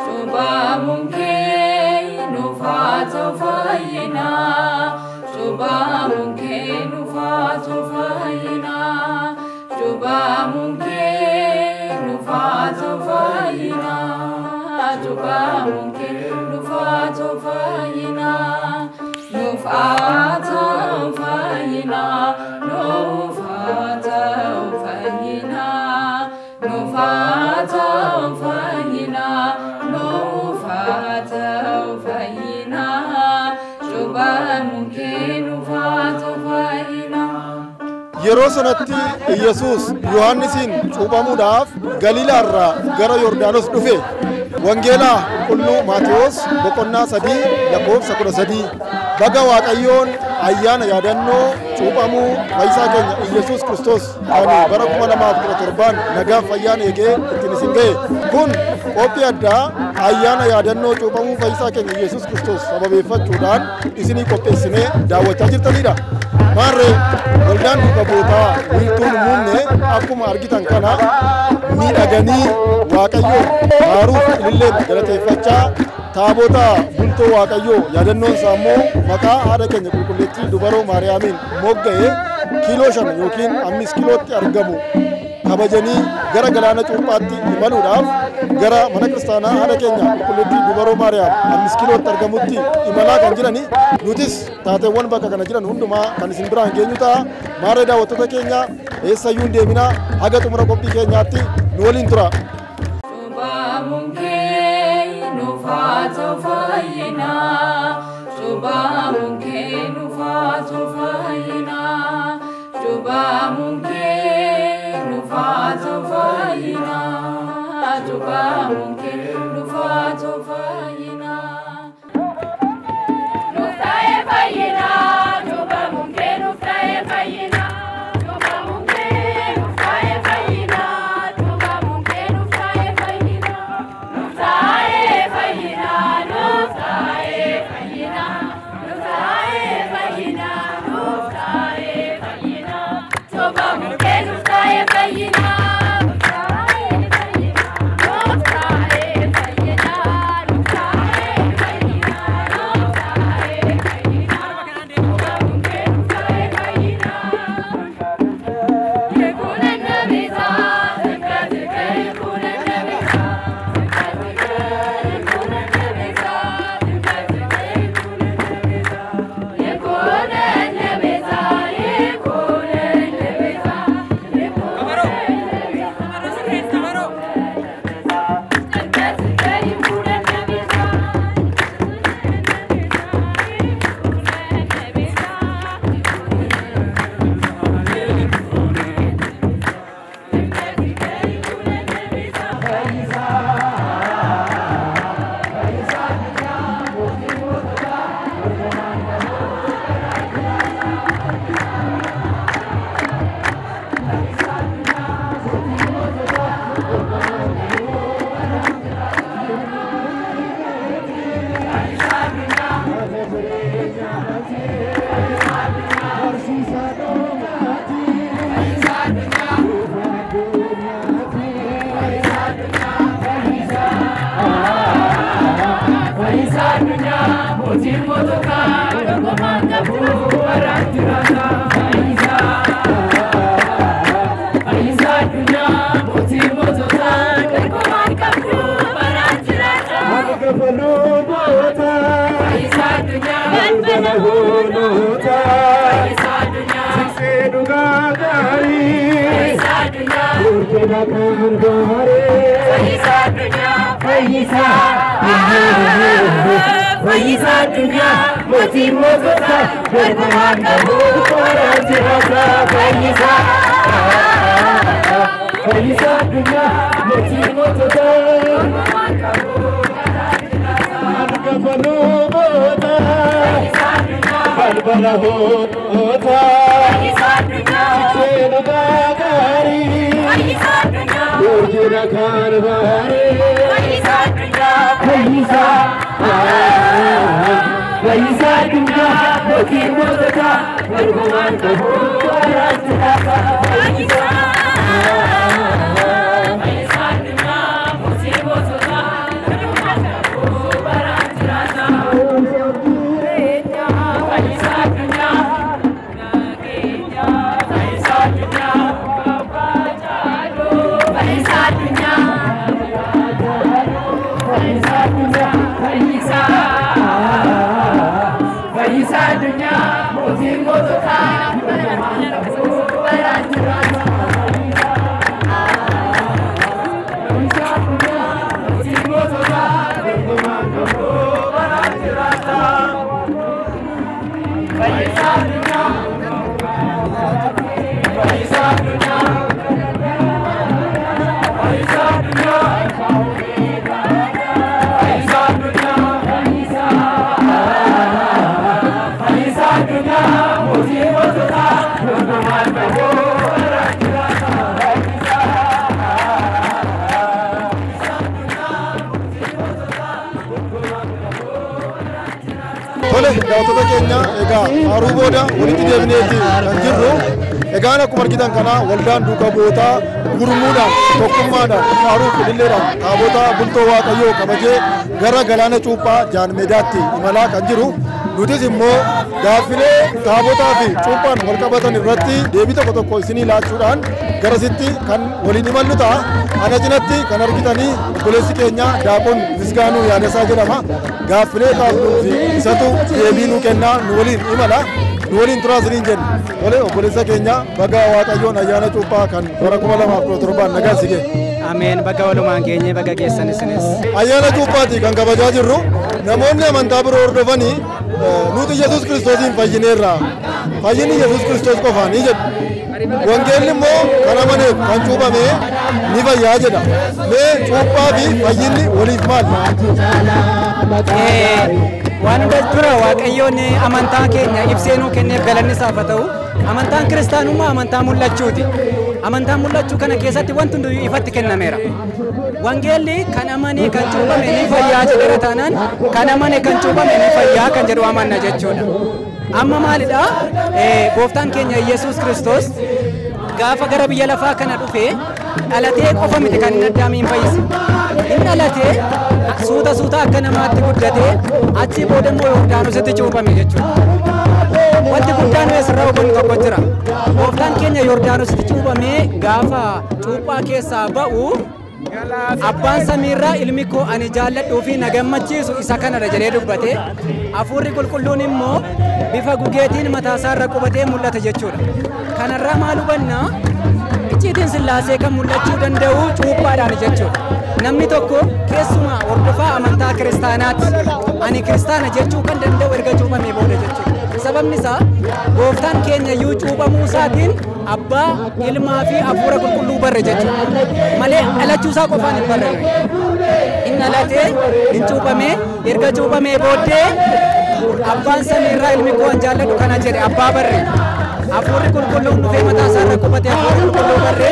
Cuuphamuun kee nuuf haa ta'u fayyinaa. Cuuphamuun kee nuuf haa ta'u fayyinaa. Cuuphamuun kee nuuf haa ta'u fayyinaa. Cuuphamuun kee nuuf haa ta'u fayyinaa. Nuuf haa ta'u fayyinaa. Nuuf haa ta'u fayyinaa. Nuuf haa ta'u fayyinaa. Nuuf haa ta'u fayyinaa. Cuuphamuun kee nuuf haa ta'u fayyinaa. Yeroo sanatti Iyyasuus Yohannisiin cuuphamuudhaaf Galiilaarraa gara Yordaanos dhufe. Wangeelaa Qulqulluu Maatewos boqonnaa 3 lakkoofsa 13. Baga Waaqayyoon ayyaana yaadannoo cuuphamuu fayyisaa keenya Iyyasuus Kiristoos kan bara 2017 nagaaf fayyaan eegee ittiin isin ga'e. Kun qophii addaa ayyaana yaadannoo cuuphamuu fayyisaa keenya Iyyasuus Kiristoos sababeeffachuudhaan isinii qopheessinee daawwachaa jirtanidha. Maarree waldaan duuka bu'ootaa wiirtuun muummee akkuma argitan kana miidhaganii Waaqayyoon faaruuf ililleen galateeffachaa taabota bultoo Waaqayyoo yaadannoon isaa immoo maqaa haadha keenya qulqulleettii dubaroo Maariyaamiin mogga'ee kiiloo 5 yookiin 5 kiilootti argamu kabajanii gara galaana cuuphaatti imaluudhaaf gara mana kiristaanaa haadha keenya qulqulleettii dubaroo Maariyaam 5 kiilootti argamutti imalaa kan jirani. Nutis taateewwan bakka kana jiran hundumaa kan isin biraan geenyu ta'a. Maarree daawwattoota keenya eessayyuu hin deeminaa, haga xumura qophii keenyaatti nu waliin tura. Cuuphamuun kee nuuf haa ta'u fayyinaa. Cuuphamuun kee nuuf haa ta'u fayyinaa. Cuuphamuun kee nuuf haa ta'u fayyinaa. Cuuphamuun kee nuuf haa ta'u fayyinaa. Nuuf ta'ee fayyinaa. Cuuphamuun kee nuuf ta'ee fayyinaa. Cuuphamuun kee nuuf ta'ee fayyinaa. Cuuphamuun kee nuuf ta'ee fayyinaa. Nuuf ta'ee fayyinaa. Nuuf ta'ee fayyinaa. Nuuf ta'ee fayyinaa. Nuuf ta'ee fayyinaa. Cuuphamuun kee nuuf ta'ee fayyinaa. Nuuf ta'ee fayyinaa. Nuuf ta'ee fayyinaa. Nuuf ta'ee fayyinaa. Nuuf ta'ee fayyinaa. Cuuphamuun kee nuuf ta'ee fayyinaa. Yekunenne beza, tıkı yekunenne beza, tıkı yekunenne beza, tıkı yekunenne beza, yekunenne beza, yekunenne beza, yekunenne beza, tıkı yekunenne beza, yekunenne beza, yekunenne beza. Fayyisaa addunyaa mootii mootota dorgomaan qabu baraan jiraata. Fayyisaa Fayyisaa addunyaa mootii mootota hangafa luboota balbala hoolota tiksee dhugaa gaarii urjina kan baaree. Fayyisaa Fayyisaa addunyaa mootii mootota dorgomaan qabu baraan jiraata. Fayyisaa Fayyisaa addunyaa mootii mootota. Fayyisaa addunyaa mootii moototaa baraan jiraata. Fayyisaa addunyaa mootii moototaa dorgomaan qabu baraan jiraata. Fayyisaa addunyaa fayyisaa addunyaa fayyisaa addunyaa fayyisaa addunyaa. Fayyisaa addunyaa mootii moototaa dorgomaan qabu baraan jiraata. Tole, daawwattoota keenya, egaa faaruu booda walitti deebineeti kan jirru. Egaan akkuma argitan kana waldaan duuka bu'ootaa gurmuudhaan, tokkummaadhaan, faaruu ililleedhaan taabota bultoo Waaqayyoo kabajee gara galaana cuuphaa Jaanmeedaatti imalaa kan jiru. Nutis immoo gaaffilee taabotaa fi cuuphaan wal qabatan irratti deebii tokko tokko isinii laachuudhaan garasitti kan waliin imallu ta'a. Ana cinatti kan argitanii obboleessi keenya Daaqon Misgaanuu Yaadasaa jedhama. Gaaffilee kaafnuu fi isatu deebii nuu kennaa, nu waliin imala. Nu waliin turaa isiniin jenna. Tole, obboleessa keenya, baga Waaqayyoon ayyaana cuuphaa kan bara 2017 nagaan si ga'e. Ameen, baga walumaan geenye, baga geessan isinis. Ayyaana cuuphaati kan kabajaa jirru. Namoonni amantaa biroo hordofanii nuti Yesuus Kiristoosiin fayyineerra. Fayyinni Yesuus Kiristoos qofaanii jedhu. Wangeelli immoo kan amaneef kan cuuphame ni fayyaa jedha. Mee cuuphaa fi fayyinni waliif maal? Waan hunda dura Waaqayyoon amantaa keenya ibsee nuu kenneef galanni isaaf haa ta'u. Amantaan kiristaanummaa amantaa mul'achuuti. Amantaa mul'achuu kana keessatti wanti hundiyyuu ifatti kennameera. Wangeelli kan amane kan cuuphame ni fayyaa jedheera taanaan, kan amane kan cuuphame ni fayyaa kan jedhu amanna jechuudha. Amma maalidha? Gooftaan keenya Yesuus Kiristoos gaafa gara biyya lafaa kana dhufee dhalatee qofa miti kan inni Addaamiin fayyise. Inni dhalatee suuta suuta akka namaatti guddatee achii booda immoo Yordaanositti cuuphame jechuudha. Wanti guddaan nuyi asirraa hubannu tokko jira. Gooftaan keenya Yordaanositti cuuphamee gaafa cuuphaa keessaa ba'u, abbaan samiirraa ilmi koo ani jaalladhuu fi na gammachiisu isa kanadha jedhee dubbate. Hafuurri qulqulluun immoo bifa gugeetiin mataa isaarra qubatee mul'ata jechuudha. Kanarraa maal hubannaa? Icciitiin Sillaasee kan mul'achuu danda'u cuuphaadhaan jechuudha. Namni tokko keessumaa hordofaa amantaa kiristaanaati. Ani kiristaana jechuu kan danda'u erga cuuphamee booda jechuudha. Sababni isaa gooftaan keenya iyyuu cuuphamuu isaatiin abbaa, ilmaa fi hafuura qulqulluu barre jechuudha. Malee dhalachuu isaa qofaan hin barre nuyi. Inni dhalatee hin cuuphamee, erga cuuphamee booddee abbaan samiirraa ilmi koo an jaalladhu kana jedhe, abbaa barre. Hafuurri qulqulluun dhufee mataa isaarra qubatee hafuura qulqulluu barre,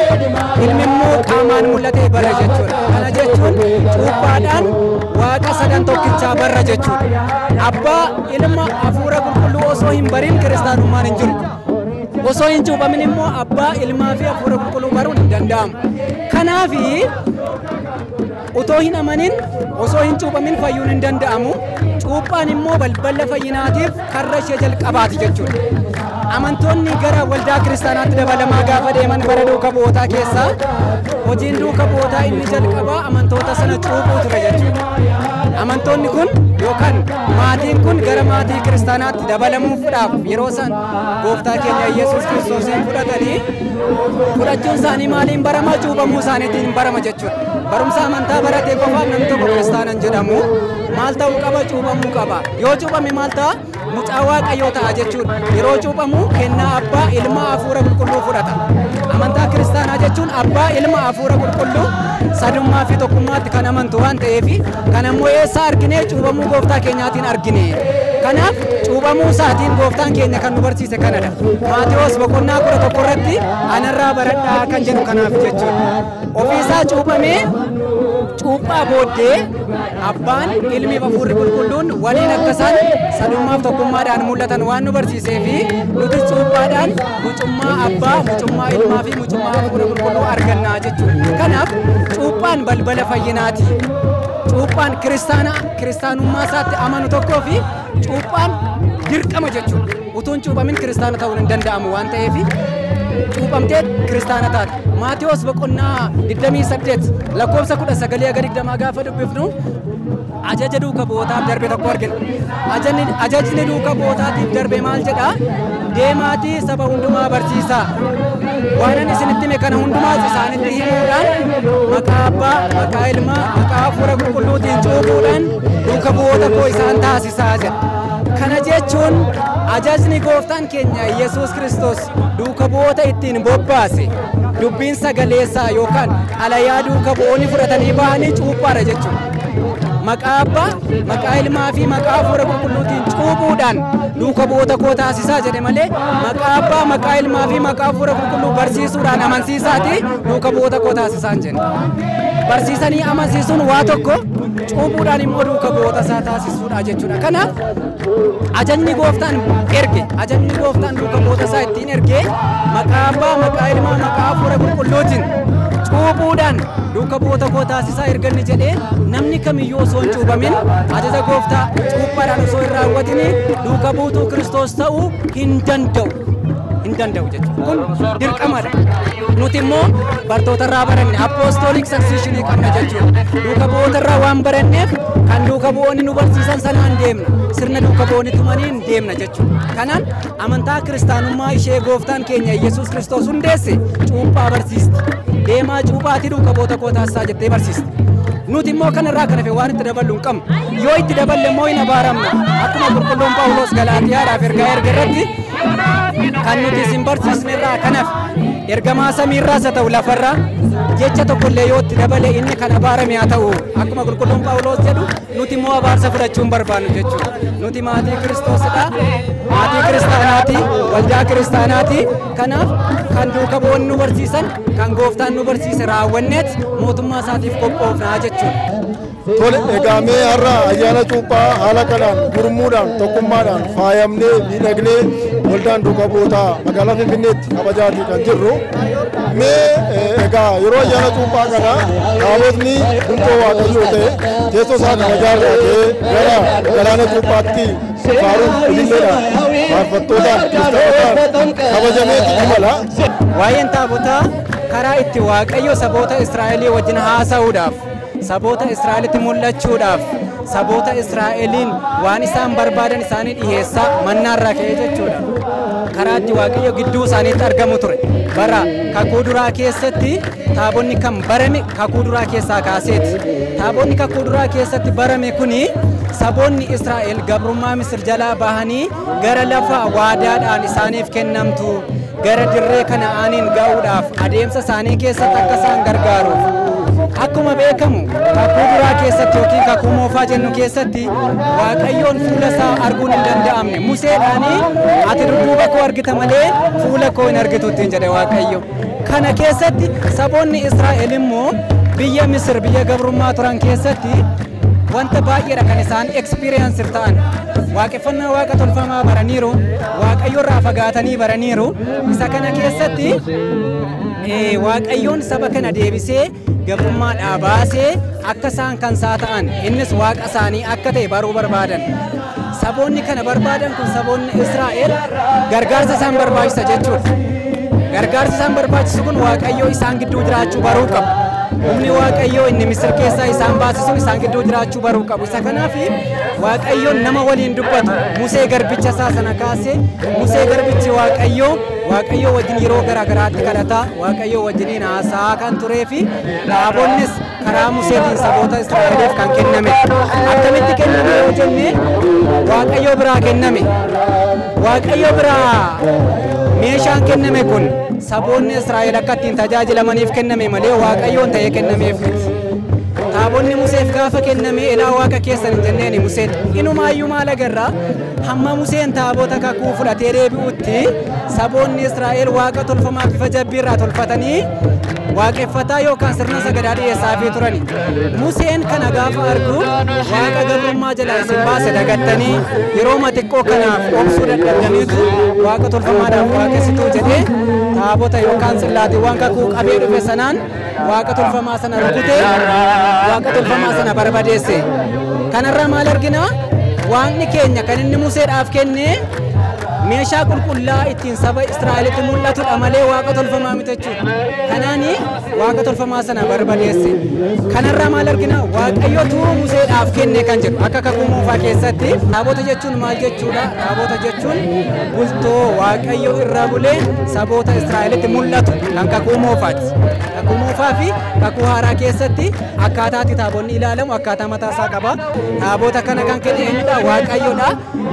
ilmi immoo qaamaan mul'atee barre jechuudha. Kana jechuun cuuphaadhaan Waaqa sadan tokkichaa barra jechuudha. Abbaa, ilma, hafuura qulqulluu osoo hin barin kiristaanummaan hin jiru. Osoo hin cuuphamin immoo abbaa, ilmaa fi hafuura qulqulluu baruun hin danda'amu. Kanaafi utoo hin amanin, osoo hin cuuphamin fayyuun hin danda'amu. Cuuphaan immoo balbala fayyinaatiif karra ishee jalqabaati jechuudha. Amantoonni gara waldaa kiristaanaatti dabalamaa gaafa deeman bara duuka bu'ootaa keessaa hojiin duuka bu'ootaa inni jalqabaa amantoota sana cuuphuu ture jechuudha. Amantoonni kun yookaan maatiin kun gara maatii kiristaanaatti dabalamuudhaaf yeroo isaan gooftaa keenya Yesuus Kiristoosiin fudhatanii, fudhachuun isaanii maaliin barama? Cuuphamuu isaaniitiin barama jechuudha. Barumsa amantaa baratee qofaaf namni tokko kiristaana hin jedhamu. Maal ta'uu qaba? Cuuphamuu qaba. Yoo cuuphame maal ta'a? Mucaa Waaqayyoo ta'a jechuudha. Yeroo cuuphamu kennaa abbaa, ilma, hafuura qulqulluu fudhata. Amantaa kiristaanaa jechuun abbaa, ilma, hafuura qulqulluu sadummaa fi tokkummaatti kan amantu waan ta'eef, kan ammoo eessaa argine? Cuuphamuu gooftaa keenyaatiin argine. Kanaaf cuuphamuu isaatiin gooftaan keenya kan nu barsiise kanadha. Maatewos boqonnaa 11 irratti anarraa baradhaa kan jedhu kanaaf jechuudha. Ofiisaa cuuphamee, cuuphaa booddee abbaan, ilmi fi hafuurri qulqulluun waliin akka isaan sadummaaf tokkummaadhaan mul'atan waan nu barsiisee fi nuti cuuphaadhaan mucummaa abbaa, mucummaa ilmaa fi mucummaa hafuura qulqulluu argannaa jechuudha. Kanaaf cuuphaan balbala fayyinaati. Cuuphaan kiristaana kiristaanummaa isaatti amanu tokkoo fi cuuphaan dirqama jechuudha. Utuun cuuphamin kiristaana ta'uun hin danda'amu waan ta'eef, cuuphamtee kiristaana taata. Maatiyos boqonnaa 28 lakkoofsa 19 hanga 20 gaafa dubbifnu ajaja duuka bu'ootaaf darbe tokko argina. Ajajni duuka bu'ootaatiif darbe maal jedha? Deemaatii saba hundumaa barsiisaa. Waan ani isinitti hime kana hundumaas isaanitti himuudhaan maqaa Abbaa, maqaa Ilmaa, maqaa Hafuura Qulqulluutiin cuuphuudhaan duuka bu'oota koo isaan taasisaa jedha. Kana jechuun ajajni gooftaan keenya Yesuus Kiristoos duuka bu'oota ittiin bobbaase dubbiin sagaleessaa yookaan xalayaa duuka bu'oonni fudhatanii bahanii cuuphaadha jechuudha. Maqaa Abbaa, maqaa Ilmaa fi maqaa Hafuura Qulqulluutiin cuuphuudhaan duuka bu'oota koo taasisaa jedhe malee maqaa Abbaa, maqaa Ilmaa fi maqaa Hafuura Qulqulluu barsiisuudhaan amansiisaati duuka bu'oota koo taasisaa hin jenne. Barsiisanii amansiisuun waa tokko, cuuphuudhaan immoo duuka bu'oota isaa taasisuudha jechuudha. Kanaaf ajajni gooftaan erge, ajajni gooftaan duuka bu'oota isaa ittiin erge maqaa Abbaa, maqaa Ilmaa, maqaa Hafuura Qulqulluutiin cuuphuudhaan duuka bu'oota koo taasisaa erganni jedhee namni kamiyyuu osoo hin cuuphamin ajaja gooftaa cuuphaadhaan osoo hin raawwatin duuka buutuu Kiristoos ta'uu hin danda'u. Hin danda'u jechuudha. Kun dirqamadha. Nuti immoo bartoota irraa baranne apostolic succession qabna jechuudha. Duuka bu'oota irraa waan baranneef kan duuka bu'oonni nu barsiisan sanaan deemna. Sirna duuka bu'oonni tumaniin deemna jechuudha. Kanaan amantaa kiristaanummaa ishee gooftaan keenya Yesuus Kiristoos hundeesse cuuphaa barsiisti. Deemaa cuuphaatii duuka bu'oota koo taasisaa jettee barsiisti. Nuti immoo kanarraa kan hafe waan itti daballu hin qabnu. Yoo itti daballe immoo hin abaaramna. Akkuma qulqulluun Phaawulos Galaatiyaadhaaf ergaa erge irratti kan nuti isin barsiisne irraa kanaaf ergamaa samiirraas haa ta'u lafarraa jecha tokkollee yoo itti dabale inni kan abaarame haa ta'u. Akkuma qulqulluun Phaawulos jedhu nuti immoo abaarsa fudhachuu hin barbaannu jechuudha. Nuti maatii Kiristoosidha. Maatii kiristaanaati. Waldaa kiristaanaati. Kanaaf kan duuka bu'oonni nu barsiisan kan gooftaan nu barsiise raawwanneet mootummaa isaatiif qophoofnaa jechuudha. Tole, egaa mee har'a ayyaana cuuphaa haala kanaan gurmuudhaan tokkummaadhaan faayamnee miidhagnee waldaan duuka bu'ootaa magaalaa Finfinneetti kabajaatii kan jirru. Mee egaa yeroo ayyaana cuuphaa kana taabotni guntoo Waaqayyoo ta'e teessoo isaa kabajaa irraa ka'ee gara galaana cuuphaatti faaruuf ililleedhaan faarfattootaan kiristaanotaan kabajameeti imala. Waa'een taabotaa karaa itti Waaqayyo saboota Israa'elii wajjin haasa'uudhaaf, saboota Israa'elitti mul'achuudhaaf, saboota Israa'eliin waan isaan barbaadan isaanii dhiheessaa mannaarraa ka'ee jechuudha. Karaa itti Waaqayyo gidduu isaaniitti argamu ture. Bara kakuu duraa keessatti taabonni kan barame kakuu duraa keessaa kaaseeti. Taabonni kakuu duraa keessatti barame kuni saboonni Israa'el gabrummaa Misir jalaa bahanii gara lafa waadaadhaan isaaniif kennamtu gara dirree Kana'aaniin ga'uudhaaf adeemsa isaanii keessatti akka isaan gargaaruuf. Akkuma beekamu kakuu duraa keessatti yookiin kakuu moofaa jennu keessatti Waaqayyoon fuula isaa arguun hin danda'amne. Museedhaanii ati dudduuba koo argita malee fuula koo hin argitu ittiin jedhe Waaqayyo. Kana keessatti saboonni Israa'el immoo biyya Misir biyya gabrummaa turan keessatti wanta baay'eedha kan isaan experience ta'an. Waaqeffannaa waaqa tolfamaa baraniiru, Waaqayyo irraa fagaatanii baraniiru. Isa kana keessatti Waaqayyoon saba kana deebisee gabrummaadhaa baasee akka isaan kan isaa ta'an innis waaqa isaanii akka ta'e baruu barbaadan. Saboonni kana barbaadan kun saboonni Israa'el gargaarsa isaan barbaachisa jechuudha. Gargaarsi isaan barbaachisu kun Waaqayyoo isaan gidduu jiraachuu baruu qabu. Humni Waaqayyoo inni Misir keessaa isaan baasisu isaan gidduu jiraachuu baruu qabu. Isa kanaaf Waaqayyoon nama waliin dubbatu Musee garbicha isaa sana kaasee Musee garbichi Waaqayyoo Waaqayyoo wajjin yeroo garaa garaatti kadhataa Waaqayyoo wajjiniin haasa'aa kan turee fi taabonnis karaa Museetiin saboota Israa'eliif kan kenname. Akkamitti kenname yoo jenne Waaqayyoo biraa kenname. Waaqayyoo biraa meeshaan kenname kun saboonni Israa'el akka ittiin tajaajilamaniif kenname malee Waaqayyoon ta'ee kennameef miti. Taabonni Museef gaafa kenname elaa waaqa keessan hin jenneeni Museen. Inumaayyuu maal agarraa hamma Museen taabota kakuu fudhatee deebi'utti saboonni Israa'el waaqa tolfamaa bifa jabbiirraa tolfatanii waaqeffataa yookaan sirna sagadaa dhiyeessaafii turani. Museen kana gaafa argu waaqa gabrummaa jalaa isin baase dagattanii yeroo xiqqoo kanaaf obsuu dadhabdaniitu waaqa tolfamaadhaaf waaqessituu jedhee taabota yookaan sillaatiiwwan kakuu qabee dhufe sanaan waaqa tolfamaa sana rukutee waaqa tolfamaa sana barbadeesse. Kanarraa maal argina? Waaqni keenya kan inni Museedhaaf kenne Meeshaa qulqullaa ittiin saba Israa'elitti mul'atudha malee waaqa tolfamaa miti jechuudha. Kanaani waaqa tolfamaa sana barbadeesse. Kanarraa maal argina? Waaqayyotu Museedhaaf kenne kan jedhu akka kakuu moofaa keessatti. Taabota jechuun maal jechuudha? Taabota jechuun bultoo Waaqayyo irra bulee saboota Israa'elitti mul'atu kan kakuu moofaati. Kakuu moofaa fi kakuu haaraa keessatti akkaataatti taabonni ilaalamu akkaataa mataa isaa qaba. Taabota kana kan kenne eenyudha? Waaqayyoodha.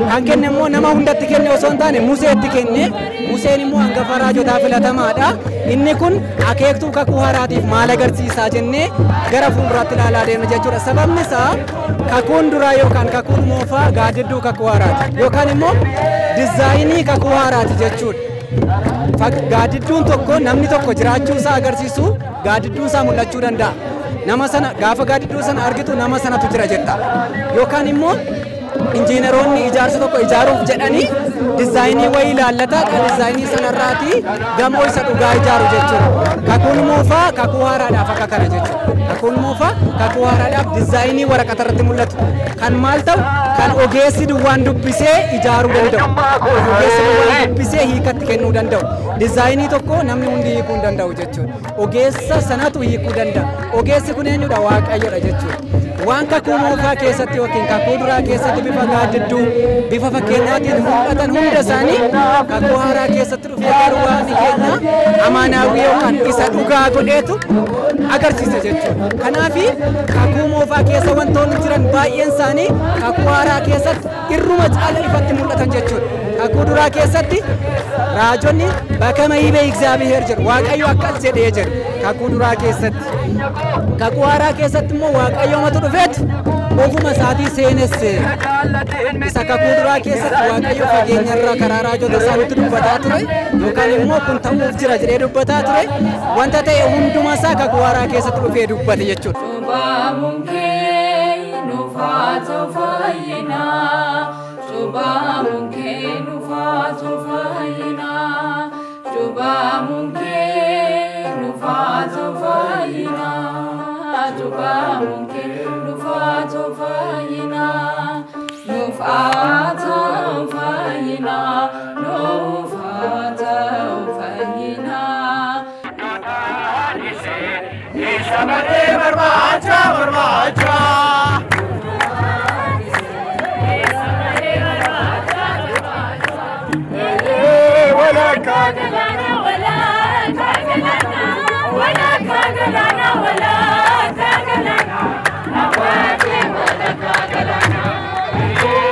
Kan kenne immoo nama hundatti kenne osoo hin taane Museetti kenne. Museen immoo hangafa raajotaa filatamaadha. Inni kun akeektuu kakuu haaraatiif maal agarsiisaa jennee gara fuulduraatti ilaalaa deemna jechuudha. Sababni isaa kakuun duraa yookaan kakuun moofaa gaaddidduu kakuu haaraati yookaan immoo dizaayinii kakuu haaraati jechuudha. Gaaddidduun tokko namni tokko jiraachuu isaa agarsiisu gaaddidduun isaa mul'achuu danda'a. Nama sana gaafa gaaddidduu sana argitu nama sanatu jira jetta. Yookaan immoo injiinaroonni ijaarsa tokko ijaaruuf jedhanii dizaayinii wayii ilaallata. Dizaayinii sanarraati gamoo isa dhugaa ijaaru jechuudha. Kakuun moofaa kakuu haaraadhaaf akka kana jechuudha. Kakuun moofaa kakuu haaraadhaaf dizaayinii waraqata irratti mul'atu. Kan maal ta'u kan ogeessi duwwaan dubbisee ijaaruu danda'u. Ogeessi duwwaan dubbisee hiikatti kennuu danda'u. Dizaayinii tokko namni hundi hiikuu hin danda'u jechuudha. Ogeessa sanatu hiikuu danda'a. Ogeessi kun eenyudha? Waaqayyoodha jechuudha. Waan kakuu moofaa keessatti yookiin kakuu duraa keessatti bifa gaaddidduu bifa fakkeenyaatiin mul'atan hunda isaanii kakuu haaraa keessatti dhufee garuu waaqni keenya amaanaawii yookaan isa dhugaa godheetu agarsiisa jechuudha. Kanaafi kakuu moofaa keessa wantoonni jiran baay'een isaanii kakuu haaraa keessatti irruma caala ifatti mul'atan jechuudha. Kakuu duraa keessatti raajonni bakka hibe Egzaabiheer jedhu Waaqayyo akkas jedhee jedhu kakuu duraa keessatti. Kakuu haaraa keessatti immoo Waaqayyoomatu dhufeetu ofuma isaatii seenesse. Isa kakuu duraa keessatti Waaqayyo fageenyarraa karaa raajota isaa nutti dubbataa ture yookaan immoo kun ta'uuf jira jedhee dubbataa ture wanta ta'e hunduma isaa kakuu haaraa keessatti dhufee dubbate jechuudha. Cuuphamuun kee nuuf haa ta'u fayyinaa. Cuuphamuun kee nuuf haa ta'u fayyinaa. Cuuphamuun kee nuuf haa ta'u fayyinaa. Cuuphamuun kee nuuf haa ta'u fayyinaa. Nuuf haa ta'u fayyinaa. Nuuf haa ta'u fayyinaa. Shamarree barbaacha barbaacha. Walakkaa galaana walakkaa galaana walakkaa galaana walakkaa galaana hawwaatee walakkaa galaana.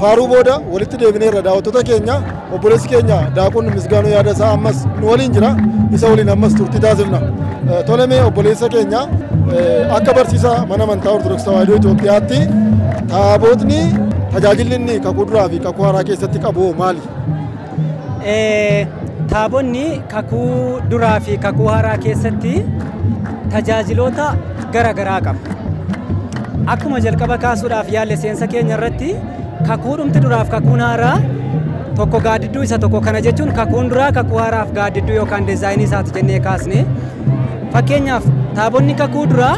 Faaruu booda walitti deebineerra daawwattoota keenya obboleessi keenya Daaqoon Misgaanuu Yaadasaa ammas nu waliin jira isa waliin ammas turtii taasifna. Tolemee obboleessa keenya akka barsiisaa mana amantaa Ortodoksii Tawaahidoo Itoophiyaatti taabotni tajaajilli inni kakuu duraa fi kakuu haaraa keessatti qabu maali? Taabonni kakuu duraa fi kakuu haaraa keessatti tajaajiloota gara garaa qaba. Akkuma jalqaba kaasuudhaaf yaalle seensa keenya irratti kakuudhumti duraaf kakuun haaraa tokko gaaddidduu isa tokko kana jechuun kakuun duraa kakuu haaraaf gaaddidduu yookaan diizaayinii isaati jennee kaasne. Fakkeenyaaf taabonni kakuu duraa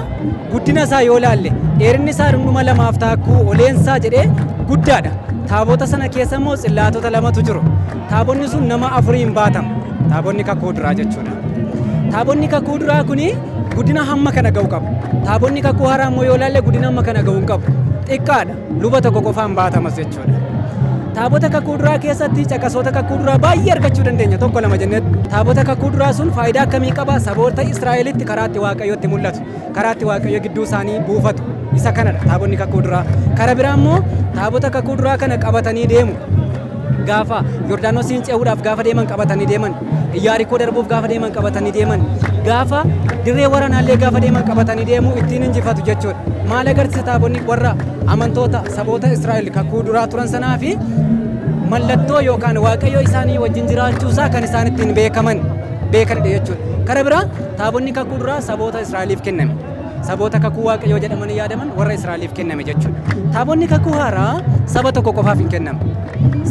guddina isaa yoo laalle dheerinni isaa dhundhuma 2 taakkuu oleensaa jedhee guddaadha. Taabota sana keessa immoo tsillaatota 2tu jiru. Taabonni sun nama 4 baatama. Taabonni kakuu duraa jechuudha. Taabonni kakuu duraa kuni guddina hamma kana ga'u qabu. Taabonni kakuu haaraa immoo yoo laalle guddina hamma kana ga'u hin qabu. Xiqqaadha. Luba tokko qofaan baatamas jechuudha. Taabota kakuu duraa keessatti caqasoota kakuu duraa baay'ee argachuu dandeenya. 1 2 jennee taabota kakuu duraa sun faayidaa akkamii qaba? Saboota Israa'elitti karaa itti Waaqayyotti mul'atu. Karaa itti Waaqayyo gidduu isaanii buufatu. Isa kanadha taabonni kakuu duraa. Kara biraa immoo taabota kakuu duraa kana qabatanii deemu. Gaafa Yordaanosiin ce'uudhaaf gaafa deeman qabatanii deeman. Iyaarikoo darbuuf gaafa deeman qabatanii deeman. Gaafa dirree waraanaallee gaafa deeman qabatanii deemu ittiin injifatu jechuudha. Maal agarsiisa taabonni warra amantoota saboota Israa'el kakuu duraa turan sanaa fi mallattoo yookaan Waaqayyo isaanii wajjin jiraachuusaa kan isaan ittiin beekanidha jechuudha. Kara biraa taabonni kakuu duraa saboota Israa'eliif kenname. Saboota kakuu Waaqayyoo jedhamanii yaadaman warra Israa'eliif kenname jechuudha. Taabonni kakuu haaraa saba tokko qofaaf hin kennamu.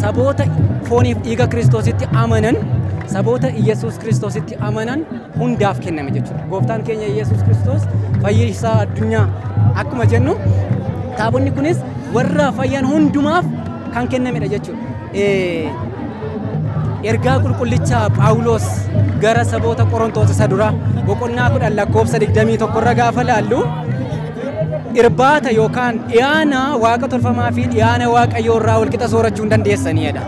Saboota fooniif dhiiga Kiristoositti amanan, saboota Iyyasuus Kiristoositti amanan hundaaf kenname jechuudha. Gooftaan keenya Iyyasuus Kiristoos fayyisaa addunyaa akkuma jennu taabonni kunis warra fayyan hundumaaf kan kennamedha jechuudha. Ergaa qulqullicha Phaawulos gara saboota Qorontoos isa dura boqonnaa 10 lakkoofsa 21 irra gaafa laallu irbaata yookaan dhiyaana waaqa tolfamaa fi dhiyaana waaqayyoo irraa walqixa soorachuu hin dandeessanidha.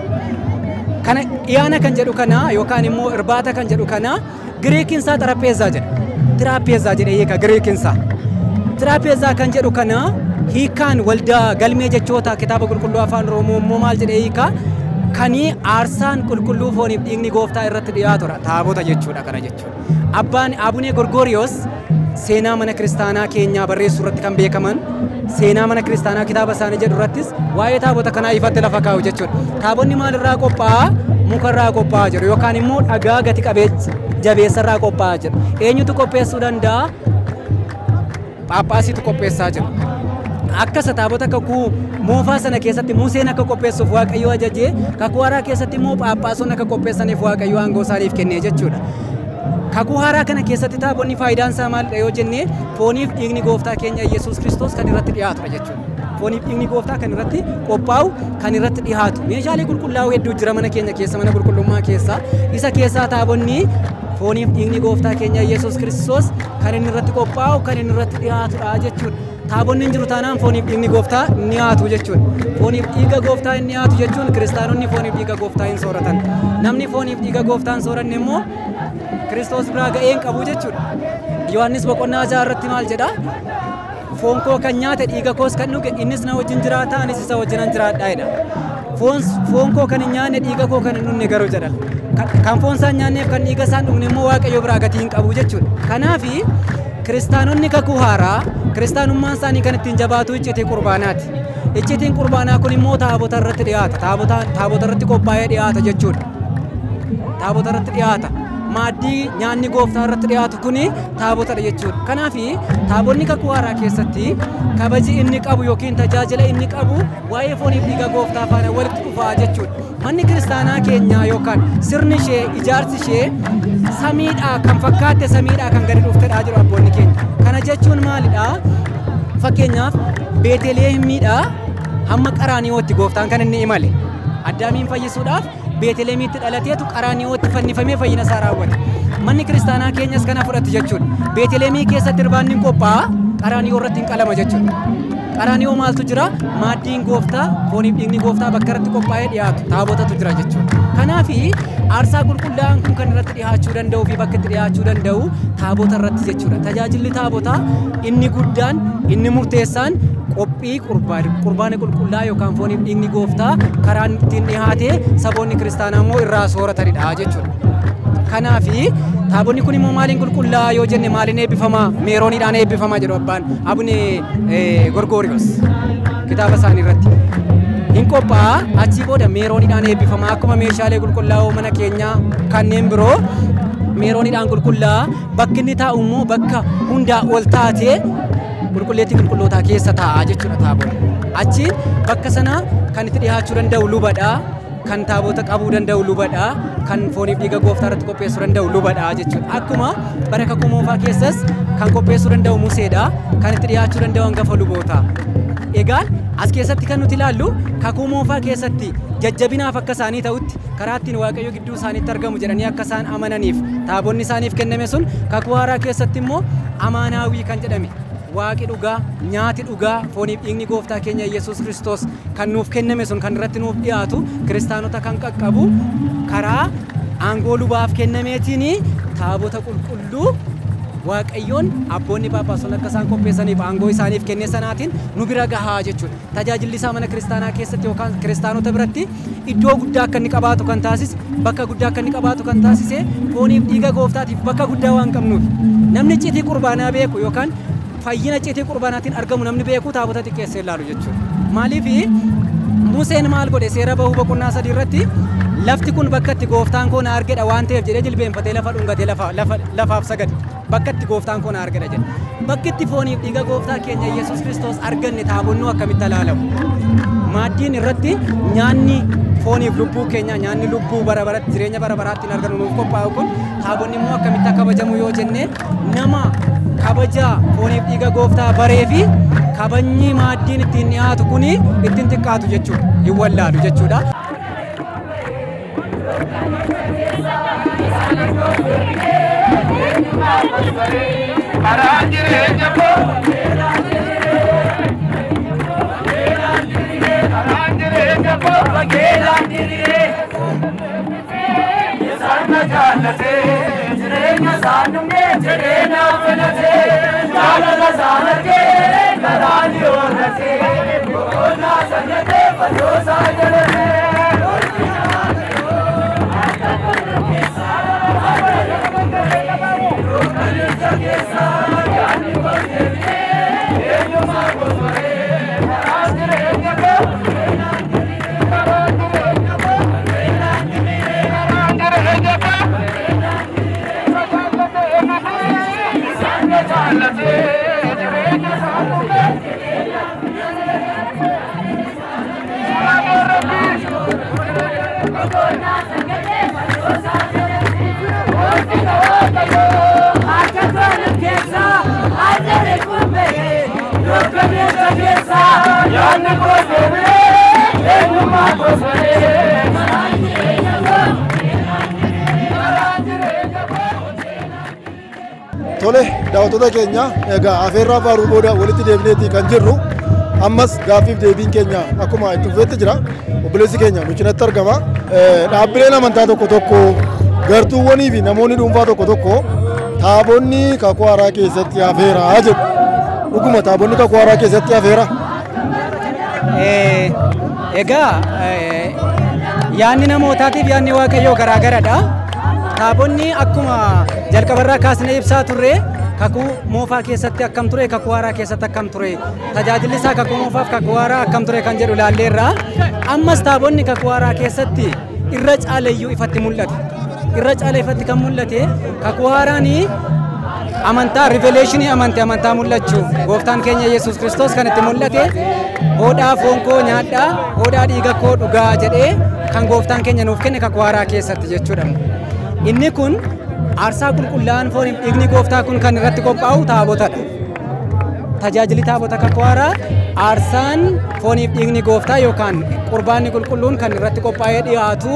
Kana dhiyaana kan jedhu kana yookaan immoo irbaata kan jedhu kana Giriikinsaa xarapheezaa jedha. Xarapheezaa jedhee hiika Giriikinsaa. Xarapheezaa kan jedhu kana hiikaan waldaa galmee jechoota kitaaba qulqulluu afaan Oromoo immoo maal jedhee hiika? Kanii aarsaan qulqulluu fooniif dhiigni gooftaa irratti dhiyaatudha. Taabota jechuudha kana jechuudha. Abbaan Abunee Gorgoriyoos seenaa mana kiristaanaa keenyaa barreessuu irratti kan beekaman seenaa mana kiristaanaa kitaaba isaanii jedhu irrattis waa'ee taabota kanaa ifatti lafa kaa'u jechuudha. Taabonni maalirraa qophaa'a? Mukarraa qophaa'a jedhu yookaan immoo dhagaa gati qabeessa jabeessarraa qophaa'a jedhu. Eenyutu qopheessuu danda'a? Phaaphaasiitu qopheessaa jedhu. Akkasa taabota kakuu moofaa sana keessatti Museen akka qopheessuuf Waaqayyo ajajee kakuu haaraa keessatti immoo Phaaphaasonni akka qopheessaniif Waaqayyo aangoo isaaniif kennee jechuudha. Kakuu haaraa kana keessatti taabonni faayidaan isaa maalidha yoo jennee fooniif dhiigni gooftaa keenya Iyyasuus Kiristoos kan irratti dhiyaatudha jechuudha. Fooniif dhiigni gooftaa kan irratti qophaa'u kan irratti dhiyaatu. Meeshaalee qulqullaa'oo hedduu jira mana keenya keessa mana qulqullummaa keessa. Isa keessaa taabonni fooniif dhiigni gooftaa keenya Iyyasuus Kiristoos kan inni irratti qophaa'u kan inni irratti dhiyaatudha jechuudha. Taabonni hin jiru taanaan fooniif dhiigni gooftaa ni dhiyaatu jechuudha. Fooniif dhiiga gooftaa hin dhiyaatu jechuun kiristaanonni fooniif dhiiga gooftaa hin sooratan. Namni fooniif dhiiga gooftaa hin sooranne immoo Kiristoos biraa ga'ee hin qabu jechuudha. Yohaannis boqonnaa 6 irratti maal jedha? Foon koo kan nyaate dhiiga koos kan dhuge innis na wajjin jiraata anis isa wajjinan jiraadha jedha. Foon koo kan hin nyaanne dhiiga koo kan hin dhugne garuu jedha. Kan foon isaa hin nyaanneef kan dhiiga isaa hin dhugne immoo Waaqayyo biraa gatii hin qabu jechuudha. Kanaafi kiristaanonni kakuu haaraa kiristaanummaan isaanii kan ittiin jabaatu icciitii qurbaanaati. Icciitiin qurbaanaa kun immoo taabota irratti dhiyaata. Taabota irratti qophaa'ee dhiyaata jechuudha. Taabota irratti dhiyaata. Maaddii nyaanni gooftaa irratti dhiyaatu kuni taabotadha jechuudha. Kanaafi taabonni kakuu haaraa keessatti kabaji inni qabu yookiin tajaajila inni qabu waa'ee fooniif dhiiga gooftaa faana walitti dhufaa jechuudha. Manni kiristaanaa keenyaa yookaan sirni ishee ijaarsi ishee samiidhaa kan fakkaatte samiidhaa kan gadi dhuftedha jedhu abboonni keenya. Kana jechuun maalidha? Fakkeenyaaf Beeteliheemiidhaa hamma Qaraaniyooti gooftaan kan inni imale. Addaamiin fayyisuudhaaf Beeteliheemitti dhalateetu Qaraaniyootti fannifamee fayyina isaa raawwate. Manni kiristaanaa keenyas kana fudhatu jechuudha. Beeteliheemii keessatti irbaanni hin qophaa'a, Qaraaniyoo irratti hin qalama jechuudha. Qaraaniyoo maaltu jira? Maaddiin gooftaa, fooniif dhiigni gooftaa bakka irratti qophaa'ee dhiyaatu taabotatu jira jechuudha. Kanaaf aarsaa qulqullaa'aan kun kan irratti dhiyaachuu danda'uu fi bakka itti dhiyaachuu danda'u taabota irratti jechuudha. Tajaajilli taabotaa inni guddaan, inni murteessaan qophii qurbaana qulqullaa yookaan fooniif dhiigni gooftaa karaan ittiin dhiyaatee saboonni kiristaanaa immoo irraa sooratanidha jechuudha. Kanaaf taabonni kun immoo maaliin qulqullaa yoo jenne maaliin eebbifama? Meerooniidhaan eebbifama jedhu abbaan Abune Gorgorios kitaaba isaanii irratti. Hin qophaa'a, achii booda meerooniidhaan eebbifama. Akkuma meeshaalee qulqullaa'oo mana keenyaa kanneen biroo meerooniidhaan qulqullaa'a. Bakki inni taa'u immoo bakka hundaa ol taatee qulqulleettii qulqullootaa keessa taa'a jechuudha taabonni. Achiin bakka sana kan itti dhiyaachuu danda'u lubadha. Kan taabota qabuu danda'u lubadha. Kan fooniif dhiiga gooftaa irratti qopheessuu danda'u lubadha jechuudha. Akkuma bara kakuu moofaa keessas kan qopheessuu danda'u Museedha. Kan itti dhiyaachuu danda'u hangafa luboota. Egaan as keessatti kan nuti ilaallu kakuu moofaa keessatti jajjabinaaf akka isaanii ta'utti karaa ittiin Waaqayyo gidduu isaaniitti argamu jedhanii akka isaan amananiif taabonni isaaniif kenname sun kakuu haaraa keessatti immoo amaanaawii kan jedhame waaqi dhugaa, nyaati dhugaa, fooniif dhiigni gooftaa keenya Yesuus Kiristoos kan nuuf kenname sun kan irratti nuuf dhiyaatu kiristaanota kan qaqqabu karaa aangoo lubaaf kennameetiin taabota qulqulluu Waaqayyoon abboonni Phaaphaasonni akka isaan qopheessaniif aangoo isaaniif kenne sanaatiin nu bira gahaa jechuudha. Tajaajilli isaa mana kiristaanaa keessatti yookaan kiristaanota biratti iddoo guddaa akka inni qabaatu kan taasise, bakka guddaa akka inni qabaatu kan taasise fooniif dhiiga gooftaatiif bakka guddaa waan qabnuuf. Namni icciitii qurbaanaa beeku yookaan fayyina icciitii qurbaanaatiin argamu namni beeku taabota xiqqeessee ilaalu jechuudha. Maaliif Museen maal godhe seera bahuu boqonnaa 3 irratti lafti kun bakka itti gooftaan koo na argedha waan ta'eef jedhee jilbeenfatee lafa dhungatee lafaaf sagade. Bakka itti gooftaan koo na argedha jedhe. Bakki itti fooniif dhiiga gooftaa keenya Yesuus Kiristoos arganne taabonnuu akkamitti ilaalamu? Maaddiin irratti nyaanni fooniif lubbuu keenya, nyaanni lubbuu bara baratti jireenya bara baraatti argannu nuuf qophaa'u kun taabonni immoo akkamitti akka kabajamu yoo jenne nama kabaja fooniif dhiiga gooftaa baree fi kabajni maaddiin ittiin dhiyaatu kuni ittiin xiqqaatu jechuudha. Hin wallaalu jechuudha. Tole daawwattoota keenya egaa afeerraa faaruu booda walitti deebineeti kan jirru ammas gaaffiif deebiin keenya akkuma itti fufeetti jira. Obboleessi keenya nu cinatti argama. Dhaabbileen amantaa tokko tokko gartuuwwanii fi namoonni dhuunfaa tokko tokko taabonni kakuu haaraa keessatti hafeera jedhu. Dhuguma taabonni kakuu haaraa keessatti hafeera. Egaa yaanni namootaatiif yaanni Waaqayyoo garaagaradha. Taabonni akkuma jalqabarraa kaasnee ibsaa turre kakuu moofaa keessatti akkam ture, kakuu haaraa keessatti akkam ture, tajaajilli isaa kakuu moofaaf kakuu haaraa akkam ture kan jedhu ilaalleerra. Ammas taabonni kakuu haaraa keessatti irra caalayyuu ifatti mul'ate. Irra caala ifatti kan mul'ate kakuu haaraan amantaa riveeleeshinii amantaa mul'achuu gooftaan keenya Yesuus Kiristoos kan itti mul'ate hodhaa foon koo nyaadhaa, hodhaa dhiiga koo dhugaa jedhee kan gooftaan keenya nuuf kenne kakuu haaraa keessatti jechuudha. Inni kun aarsaa qulqullaa'aan fooniif dhiigni gooftaa kun kan irratti qophaa'u taabotadha. Tajaajilli taabota kakuu haaraa aarsaan fooniif dhiigni gooftaa yookaan qurbaanni qulqulluun kan irratti qophaa'ee dhiyaatu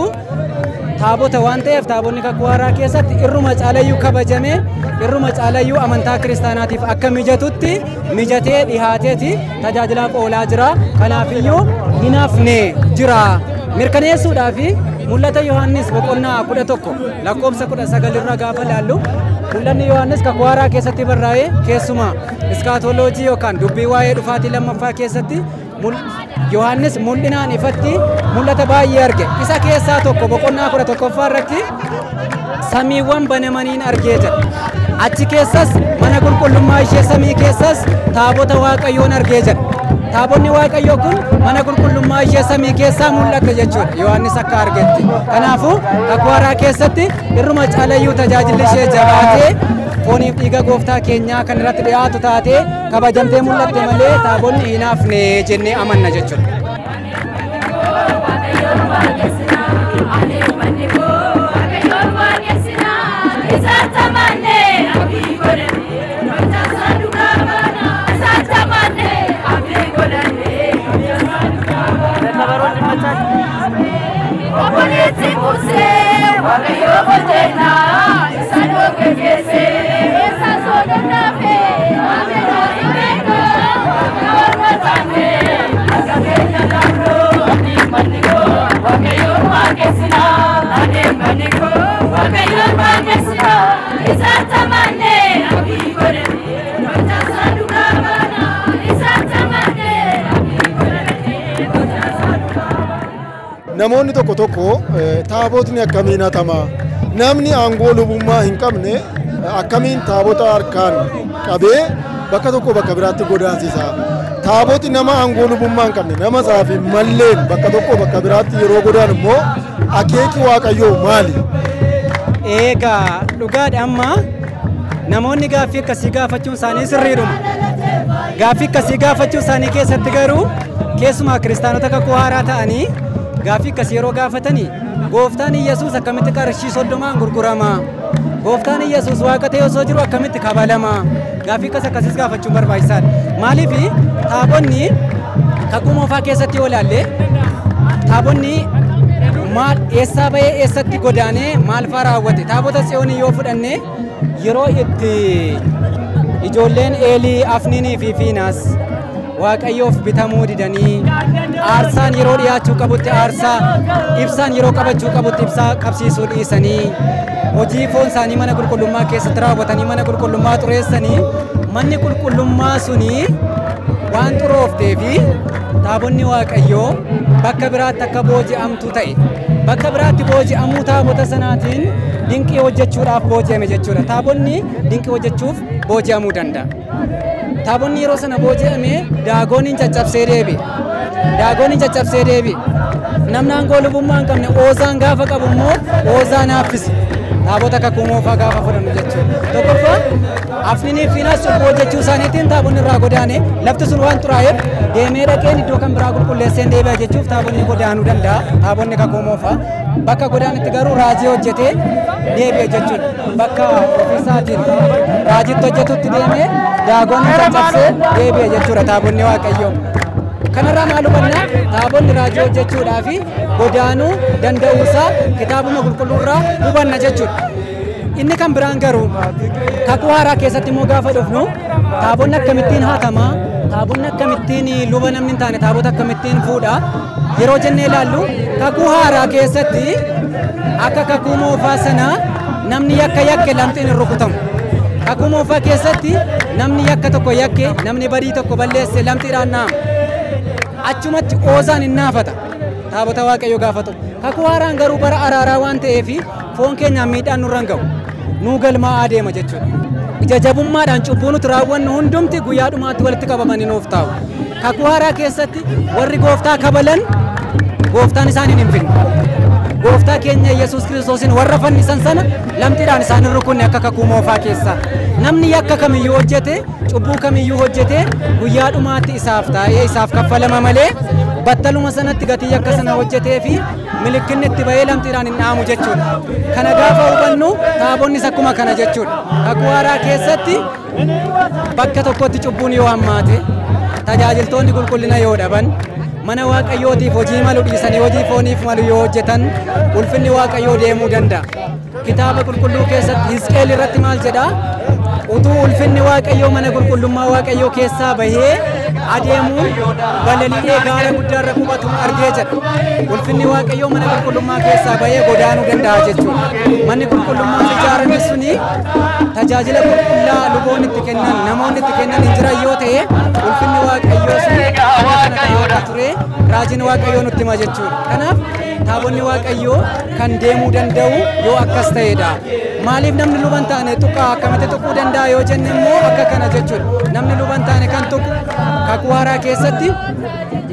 taabota waan ta'eef taabonni kakuu haaraa keessatti irruma caalayyuu kabajamee irruma caalayyuu amantaa kiristaanaatiif akka mijatutti mijatee dhihaateeti tajaajilaaf oolaa jira. Kanaafiyyuu hin hafne jira. Mirkaneessuudhaaf mul'ata Yohaannis boqonnaa 11 lakkoofsa 19 irra gaafa laallu mul'anni Yohaannis kakuu haaraa keessatti barraa'ee keessumaa iskaatoloojii yookaan dubbii waa'ee dhufaatii lammaffaa keessatti Yohaannis mul'inaan ifatti mul'ata baay'ee arge. Isa keessaa tokko boqonnaa 11ffaa irratti samiiwwan banamaniin argee jira. Achi keessas mana qulqullummaa ishee samii keessas taabota Waaqayyoon argee jira. Taabonni Waaqayyoo kun mana qulqullummaa ishee samii keessaa mul'ata jechuudha Yohaannis akka argetti. Kanaafuu kakuu haaraa keessatti irruma caalayyuu tajaajilli ishee jabaatee fooniif dhiiga gooftaa keenyaa kan irratti dhiyaatu taatee kabajamtee mul'atte malee taabonni hin hafne jennee amanna jechuudha. Namoonni tokko tokko taabotni akkamiin hatama? Namni aangoo lubummaa hin qabne akkamiin taabota harkaan qabee bakka tokko bakka biraatti godaansisa? Taaboti nama aangoo lubummaa hin qabne nama isaaf hin malleen bakka tokko bakka biraatti yeroo godaan immoo akeeki Waaqayyoo maali? Egaa dhugaadha amma namoonni gaaffii akkasii gaafachuun isaanii sirriidhuma. Gaaffii akkasii gaafachuu isaanii keessatti garuu keessumaa kiristaanota kakuu haaraa ta'anii gaaffii akkasii yeroo gaafatanii gooftaan Iyyasuus akkamitti qarshii 30 gurgurama? Gooftaan Iyyasuus waaqa ta'e osoo jiru akkamitti kabalama? Gaaffii akkasiis gaafachuun barbaachisaadha. Maaliif taabonni kakuu moofaa keessatti yoo ilaalle taabonni maal eessaa bahee eessatti godaanee maal faa raawwate? Taabota Tsiyoonii yoo fudhanne yeroo itti ijoolleen Eelii, Afniinii fi Fiinaas Waaqayyoof bitamuu didanii aarsaan yeroo dhiyaachuu qabutti aarsaa, ibsaan yeroo qabachuu qabutti ibsaa qabsiisuu dhiisanii hojii foon isaanii mana qulqullummaa keessatti raawwatanii mana qulqullummaa xureessanii manni qulqullummaa suni waan xurooftee fi taabonni Waaqayyoo bakka biraatti akka booji'amtu ta'e. Bakka biraatti booji'amuu taabota sanaatiin dinqii hojjechuudhaaf booji'ame jechuudha. Taabonni dinqii hojjechuuf booji'amuu danda'a. Taabonni yeroo sana booji'ame daagooniin caccabsee deebi'e. Daagooniin caccabsee deebi'e. Namni aangoo lubummaa hin qabne oozaan gaafa qabu immoo oozaan haaffise. Taabota kakuu moofaa gaafa fudhannu jechuudha. Tokkoffaa Afniinii fi Fiinaas cubbuu hojjechuu isaaniitiin taabonni irraa godaane lafti sun waan xuraa'eef deemee dhaqeen iddoo kan biraa qulqulleesseen deebi'a jechuuf taabonni godaanuu danda'a. Taabonni kakuu moofaa bakka godaanetti garuu raajii hojjetee deebi'e jechuudha. Bakka ofiisaatiin raajitti hojjetutti deemee daagoonni caccabsee deebi'e jechuudha taabonni Waaqayyoo. Kanarraa maal hubanna? Taabonni raajii hojjechuudhaa fi godaanuu danda'uusaa kitaabuma qulqulluurraa hubanna jechuudha. Inni kan biraan garuu kakuu haaraa keessatti immoo gaafa dhufnu taabonni akkamittiin hatamaa, taabonni akkamittiin luba namni hin taane taabota akkamittiin fuudha yeroo jennee ilaallu kakuu haaraa keessatti akka kakuu moofaa sanaa namni yakka yakke lamxiin hin rukutamu. Kakuu moofaa keessatti namni yakka tokko yakke namni badii tokko balleesse lamxiidhaan naamu. Achumatti oozaan hin naafata taabota Waaqayyoo gaafatu. Kakuu haaraan garuu bara araaraa waan ta'eef foon keenyaan miidhaan nurra hin ga'u. Nuu galmaa'aa deema jechuudha. Ija jabummaadhaan cubbuu nuti raawwannu hundumti guyyaa dhumaatti walitti qabamanii nuuf taa'u. Kakuu haaraa keessatti warri gooftaa kabalan gooftaan isaaniin hin finne. Gooftaa keenya Yesuus Kiristoosin warra fannisan sana lamxiidhaan isaan hin rukunne akka kakuu moofaa keessaa. Namni yakka kamiyyuu hojjete, cubbuu kamiyyuu hojjete guyyaa dhumaatti isaaf taa'ee isaaf kaffalama malee battaluma sanatti gatii yakka sana hojjetee fi milikkinni itti bahee lamxiidhaan hin dhaamu jechuudha. Kana gaafa hubannu taabonnis akkuma kana jechuudha. Kakuu haaraa keessatti bakka tokkotti cubbuun yoo hammaate, tajaajiltoonni qulqullina yoo dhaban, Mana Waaqayyootiif hojii malu dhiisanii hojii fooniif malu yoo hojjetan ulfinni Waaqayyoo deemuu danda'a. Kitaaba qulqulluu keessatti Hisqeel irratti maal jedhaa? Utuu ulfinni Waaqayyoo mana qulqullummaa Waaqayyoo keessaa bahee adeemuun balali'ee gaara guddaarra qubatu argee jedha. Ulfinni Waaqayyoo mana qulqullummaa keessaa bahee godaanuu danda'a jechuudha. Manni qulqullummaan ijaarame suni tajaajila qulqullaa luboonni itti kennan, namoonni itti kennan hin jiran yoo ta'e ulfinni Waaqayyoo sun kana ta'aa ture raajiin Waaqayyoo nutti hima jechuudha. Kanaaf taabonni Waaqayyoo kan deemuu danda'u yoo akkas ta'edha. Maaliif namni luba hin taane tuqaa akkamitti tuquu danda'a yoo jenne immoo akka kana jechuudha. Namni luba hin taane kan tuqu kakuu haaraa keessatti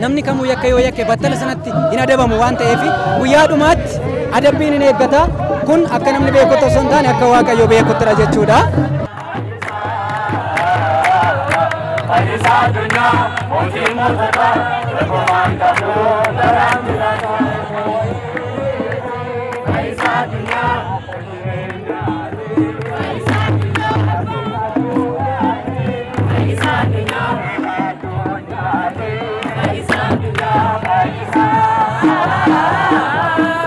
namni kamuu yakka yoo yakke battala sanatti hin adabamu waan ta'eef guyyaa dhumaatti adabbiin hin eeggata. Kun akka namni beekutti osoo hin taane akka Waaqayyo beekuttidha jechuudha. Fayyisaa addunyaa mootii moototaa dorgomaan qabdu baraan jiraata. Fayyisaa addunyaa. Fayyisaa addunyaa. Fayyisaa addunyaa.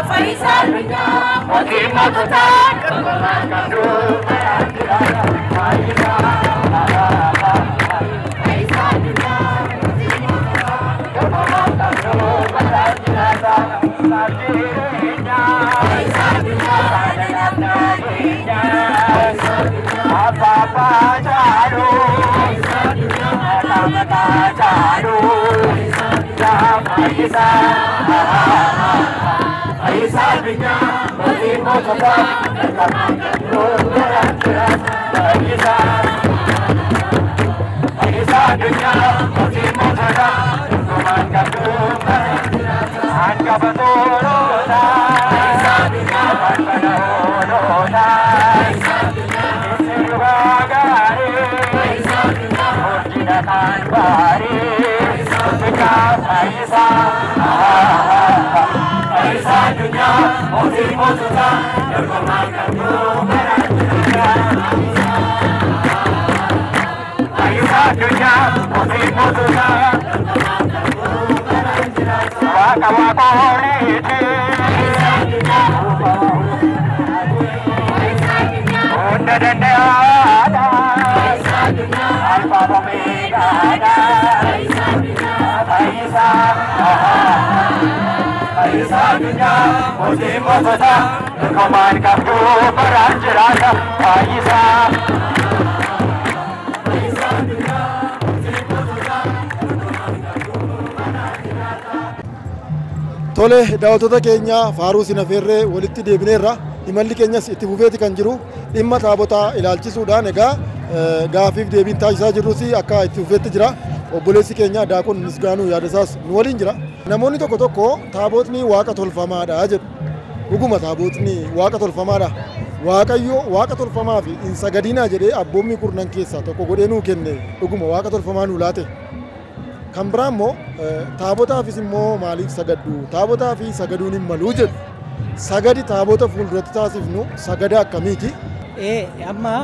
Fayyisaa addunyaa Mootii moototaa dorgomaan qabdu baraan jiraata. Fayyisaa. Fayyisaa addunyaa Fayyisaa addunyaa Tole daawwattoota keenya faaruu Sinafeerree walitti deebineerra. Imalli keenyas itti fufeeti kan jiru dhimma taabotaa ilaalchisuudhaan egaa gaafiif deebiin taasisaa jirrus akka itti fufeetti jira. Obboleessi keenya Daaqon Misgaanuu yaadasaas nu waliin jira. Namoonni tokko tokko taabotni waaqa tolfamaadha jedhu. Dhuguma taabotni waaqa tolfamaadha. Waaqayyo waaqa tolfamaa fi hin sagadinaa jedhee abboommii kurnan keessaa tokko godhee nuu kenne dhuguma waaqa tolfamaa nuu laate. Kan biraa immoo taabotaafis immoo maaliif sagaddu? Taabotaa fi sagaduun hin maluu jedhu. Sagadi taabota fuulduratti taasifnu sagada akkamiiti? Amma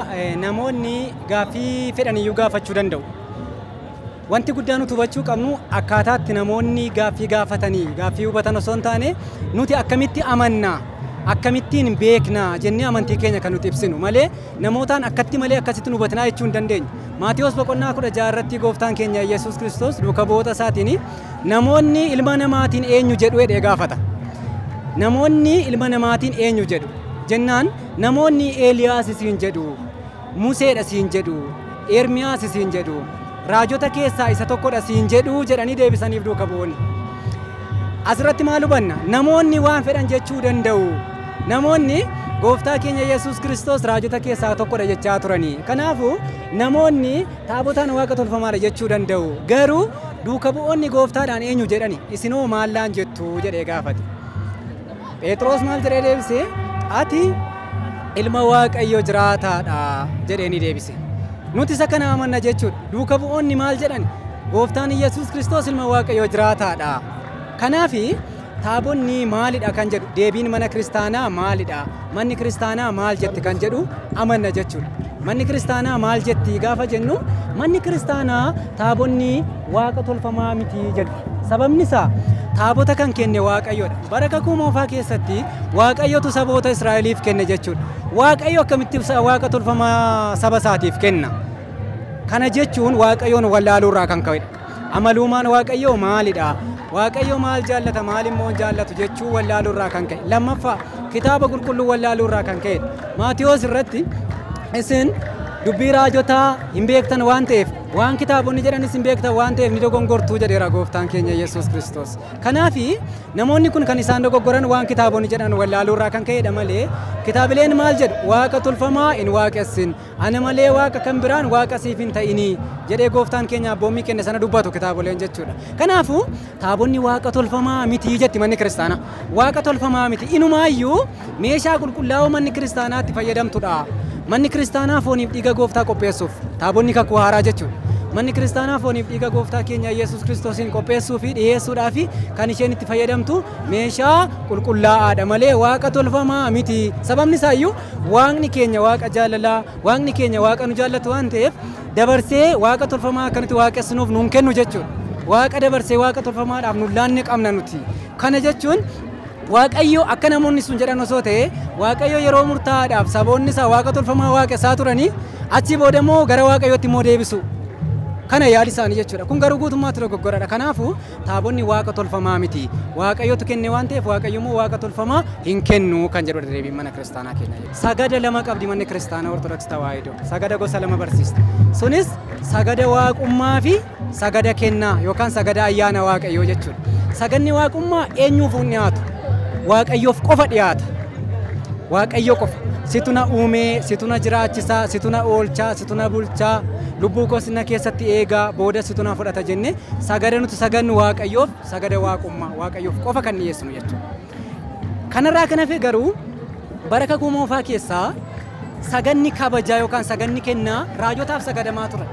namoonni gaaffii fedhaniyyuu gaafachuu danda'u. Wanti guddaan nuti hubachuu qabnu akkaataatti namoonni gaaffii gaafatanii gaaffii hubatan osoo hin taane nuti akkamitti amanna akkamittiin beekna jennee amantii keenya kan nuti ibsinu malee namootaan akkatti malee akkasitti nu hubatinaa jechuu hin dandeenyu. Maatiyoos boqonnaa 16 irratti gooftaan keenya Yesuus Kiristoos duuka bu'oota isaatiin namoonni ilma namaatiin eenyu jedhu jedhee gaafata. Namoonni ilma namaatiin eenyu jedhu jennaan namoonni Eeliyaas isiin jedhu, Museedha isiin jedhu, Ermiyaas isiin jedhu, raajota keessaa isa tokkodha siin jedhu jedhanii deebisaniif duuka bu'oonni. Asirratti maal hubanna? Namoonni waan fedhan jechuu danda'u. Namoonni gooftaa keenya Yesuus Kiristoos raajota keessaa tokkodha jechaa turanii. Kanaafuu namoonni taabotaan waaqa tolfamaadha jechuu danda'u. Garuu duuka bu'oonni gooftaadhaan eenyu jedhani? Isinoo maallaan jettu jedhee gaafate. Phexros maal jedhee deebise? Ati ilma Waaqayyo jiraataadha jedhee ni deebise. Nuti isa kana amanna jechuudha. Duuka bu'oonni maal jedhan? Gooftaan Yesuus Kiristoos ilma Waaqayyo jiraataadha. Kanaafi taabonni maalidha kan jedhu deebiin mana kiristaanaa maalidha? Manni kiristaanaa maal jetti kan jedhu amanna jechuudha. Manni kiristaanaa maal jetti gaafa jennu manni kiristaanaa taabonni waaqa tolfamaa miti jedhu. Sababni isaa taabota kan kenne Waaqayyoodha. Bara kakuu moofaa keessatti Waaqayyotu saboota Israa'eliif kenne jechuudha. Waaqayyo akkamitti waaqa tolfamaa saba isaatiif kenna? Kana jechuun Waaqayyoon wallaaluurraa kan ka'edha. Amaluumaan Waaqayyoo maalidha? Waaqayyo maal jaallata maal immoo hin jaallatu jechuu wallaaluurraa kan ka'e. Lammaffaa kitaaba qulqulluu wallaaluurraa kan ka'edha. Maatiyoos irratti isin dubbii raajotaa hin beektan waan ta'eef waan kitaabonni jedhanis hin beektan waan ta'eef ni dogongortuu jedheera gooftaan keenya Yesuus Kiristoos. Kanaafi namoonni kun kan isaan dogoggoran waan kitaabonni jedhan wallaaluurraa kan ka'edha malee kitaabileen maal jedhu waaqa tolfamaa hin waaqessin ana malee waaqa kan biraan waaqa siif hin ta'inii jedhee gooftaan keenya abboommii kenne sana dubbatu kitaaboleen jechuudha. Kanaafuu taabonni waaqa tolfamaa miti jetti manni kiristaanaa. Waaqa tolfamaa miti inumaayyuu meeshaa qulqullaa'oo manni kiristaanaatti fayyadamtudha. Manni kiristaanaa fooniif dhiiga gooftaa qopheessuuf taabonni kakuu haaraa jechuudha. Manni kiristaanaa fooniif dhiiga gooftaa keenya Yesuus Kiristoosiin qopheessuu fi dhiyeessuudhaaf kan isheen itti fayyadamtu meeshaa qulqullaa'aadha malee waaqa tolfamaa miti. Sababni isaayyuu waaqni keenya waaqa jaalalaa, waaqni keenya waaqa nu jaallatu waan ta'eef dabarsee waaqa tolfamaa akka nuti waaqessinuuf nuun kennu jechuudha. Waaqa dabarsee waaqa tolfamaadhaaf nuun laanne qabna nuti. Kana jechuun Waaqayyo akka namoonni sun jedhan osoo ta'e Waaqayyo yeroo murtaa'aadhaaf saboonni isaa waaqa tolfamaa waaqessaa turanii achi booda immoo gara Waaqayyootti immoo deebisu. Kana yaadi isaanii jechuudha. Kun garuu guutummaatti dogoggoradha. Kanaafuu taabonni waaqa tolfamaa miti. Waaqayyotu kenne waan ta'eef Waaqayyo immoo waaqa tolfamaa hin kennu kan jedhudha deebiin mana kiristaanaa keenya. Sagada lama qabdi manni kiristaanaa Ortodoksii Tawaahidoo. Sagada gosa lama barsiista. Sunis sagada waaqummaa fi sagada kennaa yookaan sagada ayyaana Waaqayyoo jechuudha. Saganni waaqummaa eenyuuf hin dhiyaatu? Waaqayyoof qofa dhiyaata. Waaqayyo qofa. Situ na uumee, situ na jiraachisaa, situ na oolchaa, situ na bulchaa, lubbuu koos na keessatti eegaa, booda situ na fudhata jennee sagada nuti sagannu Waaqayyoof sagada waaqummaa Waaqayyoof qofa kan dhiyeessinu jechuudha. Kanarraa kan hafe garuu bara kakuu moofaa keessaa saganni kabajaa yookaan saganni kennaa raajotaaf sagadamaa ture.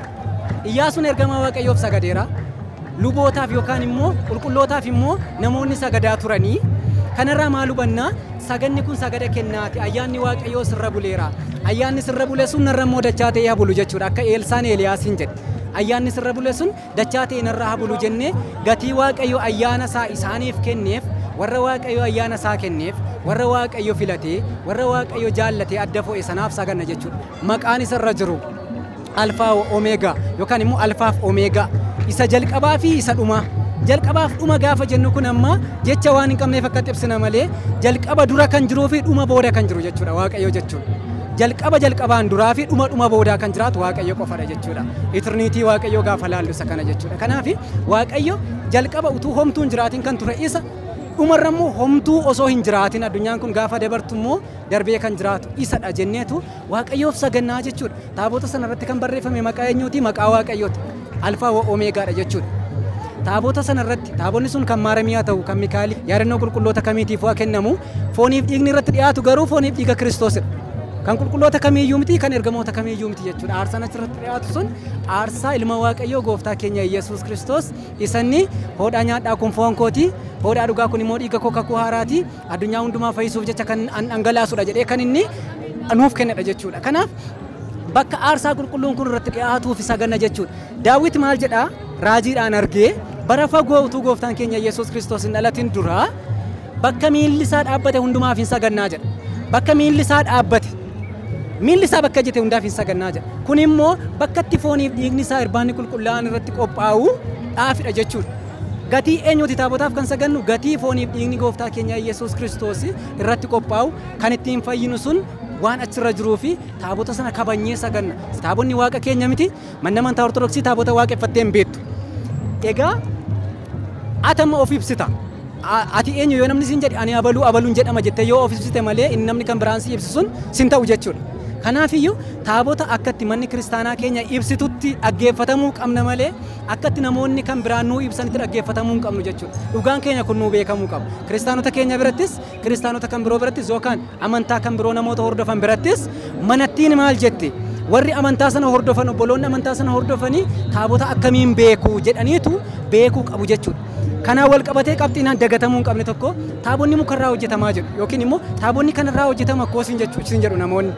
Iyyaasuun ergamaa Waaqayyoof sagadeera. Lubootaaf yookaan immoo qulqullootaaf immoo namoonni sagadaa turanii. Kanarraa maal hubannaa? Saganni kun sagada kennaati. Ayyaanni Waaqayyoo sirra buleera. Ayyaanni sirra bule sun narra immoo dachaa ta'ee haa bulu jechuudha. Akka Eelsaan Eeliyaasiin jedhe. Ayyaanni sirra bule sun dachaa ta'ee narra haa bulu jennee gatii Waaqayyo ayyaana isaa isaaniif kenneef warra Waaqayyo ayyaana isaa kenneef warra Waaqayyo filatee warra Waaqayyo jaallatee adda fo'e sanaaf saganna jechuudha. Maqaan isarra jiru Alfaa Omeegaa yookaan immoo Alfaaf Omeegaa isa jalqabaa fi isa dhumaa. Jalqabaaf dhuma gaafa jennu kun amma jecha waan hin qabneef akka ibsina malee jalqaba dura kan jiruu fi dhuma booda kan jiru jechuudha Waaqayyo jechuudha. Jalqaba jalqabaan duraa fi dhuma dhuma boodaa kan jiraatu Waaqayyo qofadha jechuudha. Itirniitii Waaqayyo gaafa laallu isa kana jechuudha. Kanaaf Waaqayyo jalqaba utuu homtuu hin jiraatin kan ture isa dhumarra immoo homtuu osoo hin jiraatin addunyaan kun gaafa dabartu immoo darbee kan jiraatu isadha jenneetu Waaqayyoof sagannaa jechuudha. Taabota sanarratti kan barreeffame maqaa eenyuuti? Maqaa Waaqayyooti. Alfaa wa Omeegaadha jechuudha. Taabota sanarratti taabonni sun kan Maaramiyaa ta'u kan Mikaa'el yaadannoo qulqulloota kamiitiif waa kennamu fooniif dhiigni irratti dhiyaatu garuu fooniif dhiiga Kiristoosidha. Kan qulqulloota kamiiyyuu miti kan ergamoota kamiiyyuu miti jechuudha. Aarsaan achirratti dhiyaatu sun aarsaa ilma Waaqayyoo gooftaa keenya Yesuus Kiristoos isanni hodhaa nyaadhaa kun foon kooti hodhaa dhugaa kun immoo dhiiga koo kakuu haaraati addunyaa hundumaa fayyisuuf jecha kan dhangalaasudha jedhee kan inni nuuf kennedha jechuudha. Kanaaf bakka aarsaa qulqulluun kun irratti dhiyaatuuf saganna jechuudha. Daawit maal jedhaa? Raajiidhaan argee bara fagoo utuu gooftaan keenya Yesuus Kiristoos hin dhalatin dura bakka miilli isaa dhaabbate hundumaaf hin sagannaa jedha. Bakka miilli isaa dhaabbate miilli isaa bakka jete hundaaf hin sagannaa jedha. Kun immoo bakka itti fooniif dhiigni isaa irbaanni qulqullaa'aan irratti qophaa'u dhaafidha jechuudha. Gatii eenyuti taabotaaf kan sagannu? Gatii fooniif dhiigni gooftaa keenya Yesuus Kiristoos irratti qophaa'u kan ittiin fayyinu sun waan achirra jiruu fi taabota sana kabajnee saganna. Taabonni waaqa keenya miti. Manni amantaa Ortodoksii taabota waaqeffattee hin beektu. Egaa atama of ibsita. Ati eenyu yoo namni siin jedhe ani abaluu abaluun jedhama jettee yoo of ibsite malee inni namni kan biraan si ibsu sun sin ta'u jechuudha. Kanaafiyyuu taabota akkatti manni kiristaanaa keenya ibsitutti dhaggeeffatamuu qabna malee akkatti namoonni kan biraan nuu ibsanitti dhaggeeffatamuu hin qabnu jechuudha. Dhugaan keenya kun nuu beekamuu qaba. Kiristaanota keenya birattis, kiristaanota kan biroo birattis yookaan amantaa kan biroo namoota hordofan birattis manattiin maal jetti? Warri amantaa sana hordofan obboloonni amantaa sana hordofanii taabota akkamiin beeku jedhaniitu beekuu qabu jechuudha. Kanaan wal qabatee qabxiin dagatamuu hin qabne tokko taabonni mukarraa hojjetamaa jedhu yookiin immoo taabonni kanarraa hojjetama akkoo siin jedhu namoonni.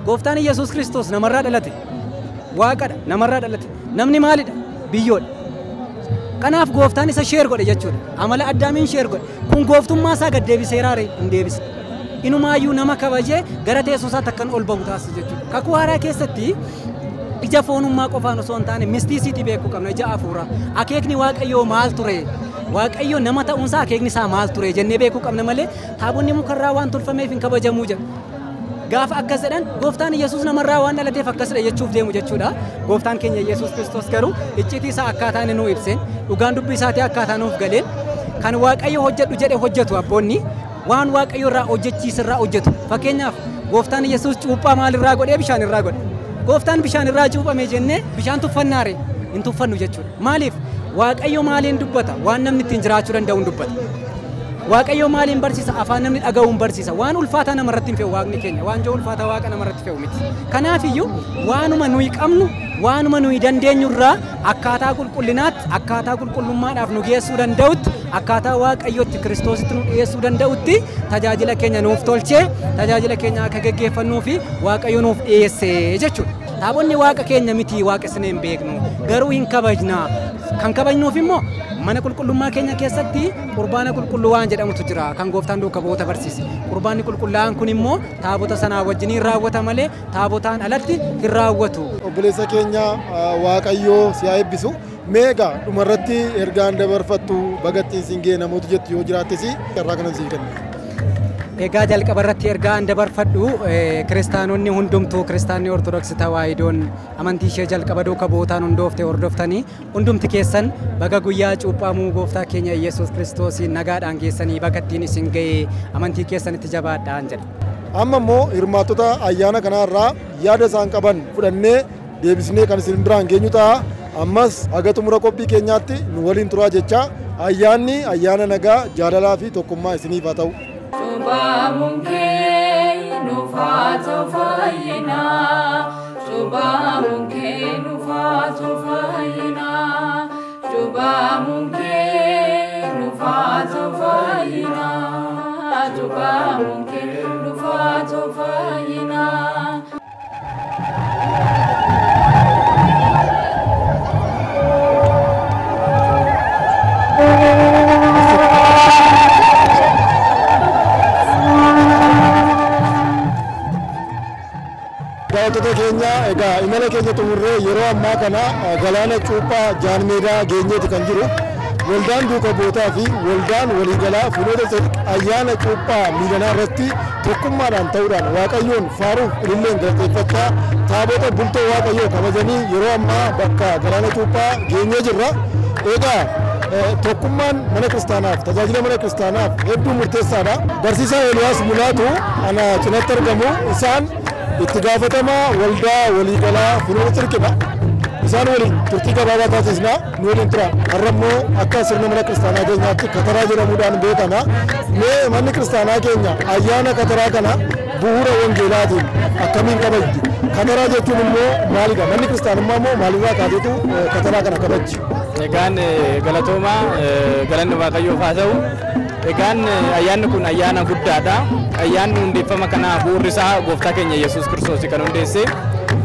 Gooftaan Yesuus Kiristoos namarraa dhalate. Waaqadha namarraa dhalate. Namni maalidha? Biyyoodha. Kanaaf gooftaan isa share godhe jechuudha. Amala Addaamiin share godhe. Kun gooftummaa isaa gad deebiseeraa ree? Hin deebisne. Inumaayyuu nama kabajee gara teessoo isaatti akkan ol bahu taasisa jechuudha. Kakuu haaraa keessatti ija foonummaa qofaan osoo hin taane mistiisiitii beekuu qabna, ija hafuuraa. Akeekni Waaqayyoo maal ture? Waaqayyo nama ta'uunsaa akeekni isaa maal ture jennee beekuu qabna malee taabonni mukarraa waan tolfameef hin kabajamuu jedha. Gaafa akkas jedhan gooftaan Yesuus namarraa waan dhalateef akkasidha jechuuf deemu jechuudha. Gooftaan keenya Yesuus Kiristoos garuu icciitii isaa akkaataa inni nuu ibseen, dhugaan dubbii isaatii akkaataa nuuf galeen, kan Waaqayyo hojjedhu jedhe hojjetu abboonni waan Waaqayyo irraa hojjechiisirraa hojjetu. Fakkeenyaaf gooftaan Yesuus cuuphaa maalirraa godhee? Bishaan irraa godhe. Gooftaan bishaan irraa cuuphame jennee bishaan tuffannaare? Hin tuffannu jechuudha. Maaliif? Waaqayyo maaliin dubbata? Waan namni ittiin jiraachuu danda'uun dubbata. Waaqayyo maaliin barsiisa? Afaan namni dhaga'uun barsiisa. Waan ulfaataa namarratti hin fe'u waaqni keenya. Waanjoo ulfaataa waaqa namarratti fe'u miti. Kanaafiyyuu waanuma nuyi qabnu, waanuma nuyi dandeenyurraa akkaataa qulqullinaatti, akkaataa qulqullummaadhaaf nu geessuu danda'utti, akkaataa Waaqayyotti Kiristoositti nu dhiyeessuu danda'utti tajaajila keenya nuuf tolchee tajaajila keenya akka geggeeffannuu fi Waaqayyo nuuf dhiyeesse jechuudha. Taabonni waaqa keenya miti, waaqessinee hin beeknu, garuu hin kabajna. Kan kabajnuuf immoo mana qulqullummaa keenya keessatti qurbaana qulqulluu waan jedhamutu jira kan gooftaan duuka bu'oota barsiise. Qurbaanni qulqullaa'aan kun immoo taabota sanaa wajjiniin raawwata malee taabotaan alatti hin raawwatu. Obboleessa keenya, Waaqayyoo si haa eebbisu. Mee egaa dhumarratti ergaan dabarfattu, bagattiin siin ga'e namoota jettu yoo jiraattes carraa kanan sii kenna. Egaa jalqaba irratti ergaan dabarfadhu, kiristaanonni hundumtuu, kiristaanni Ortodoksii Tawaahidoon amantii ishee jalqaba duuka bu'ootaan hundoofte hordoftanii hundumti keessan baga guyyaa cuuphamuu gooftaa keenya Yesuus Kiristoosiin nagaadhaan geessanii, baga ittiin isin ga'e, amantii keessanitti jabaadhaan jedha. Amma immoo hirmaattota ayyaana kanarraa yaada isaan qaban fudhannee deebisnee kan isin biraan geenyu ta'a. Ammas haga xumura qophii keenyaatti nu waliin turaa jecha, ayyaanni ayyaana nagaa, jaalalaa fi tokkummaa isiniif haa ta'u. Cuuphamuun kee nuuf haa ta'u fayyinaa. Cuuphamuun kee nuuf haa ta'u fayyinaa. Cuuphamuun kee nuuf haa ta'u fayyinaa. Cuuphamuun kee nuuf haa ta'u fayyinaa. Daawwattoota keenya, egaa imala keenya xumurree yeroo ammaa kana galaana cuuphaa Jaanmeedaa geenyeeti kan jiru. Waldaan duuka bu'ootaa fi waldaan waliigalaa Funoota Tsidiq ayyaana cuuphaa miilanaa irratti tokkummaadhaan ta'uudhaan Waaqayyoon faaruuf ililleen galateeffachaa taabota bultoo Waaqayyoo kabajanii yeroo ammaa bakka galaana cuuphaa geenyee jirra. Egaa tokkummaan mana kiristaanaaf, tajaajila mana kiristaanaaf hedduu murteessaadha. Barsiisaa Eeliyaas Mulaatu ana cinatti argamu, isaan itti gaafatamaa waldaa waliigalaa Funoota Tsidiqidha. Isaan waliin turtii gabaabaa taasisna, nu waliin tura. Har'a immoo akka sirna mana kiristaanaa keenyaatti kataraa jedhamuudhaan beekama. Mee manni kiristaanaa keenya ayyaana kataraa kana bu'uura wangeelaatiin akkamiin kabajji? Kataraa jechuun immoo maalidha? Manni kiristaanummaa immoo maalirraa kaateetu kataraa kana kabajji? Egaan galatoomaa, galanni Waaqayyoof haa ta'u. Egaan ayyaanni kun ayyaana guddaadha. Ayyaanni hundeeffama kanaa bu'uurri isaa gooftaa keenya Yesuus Kiristoos kan hundeesse.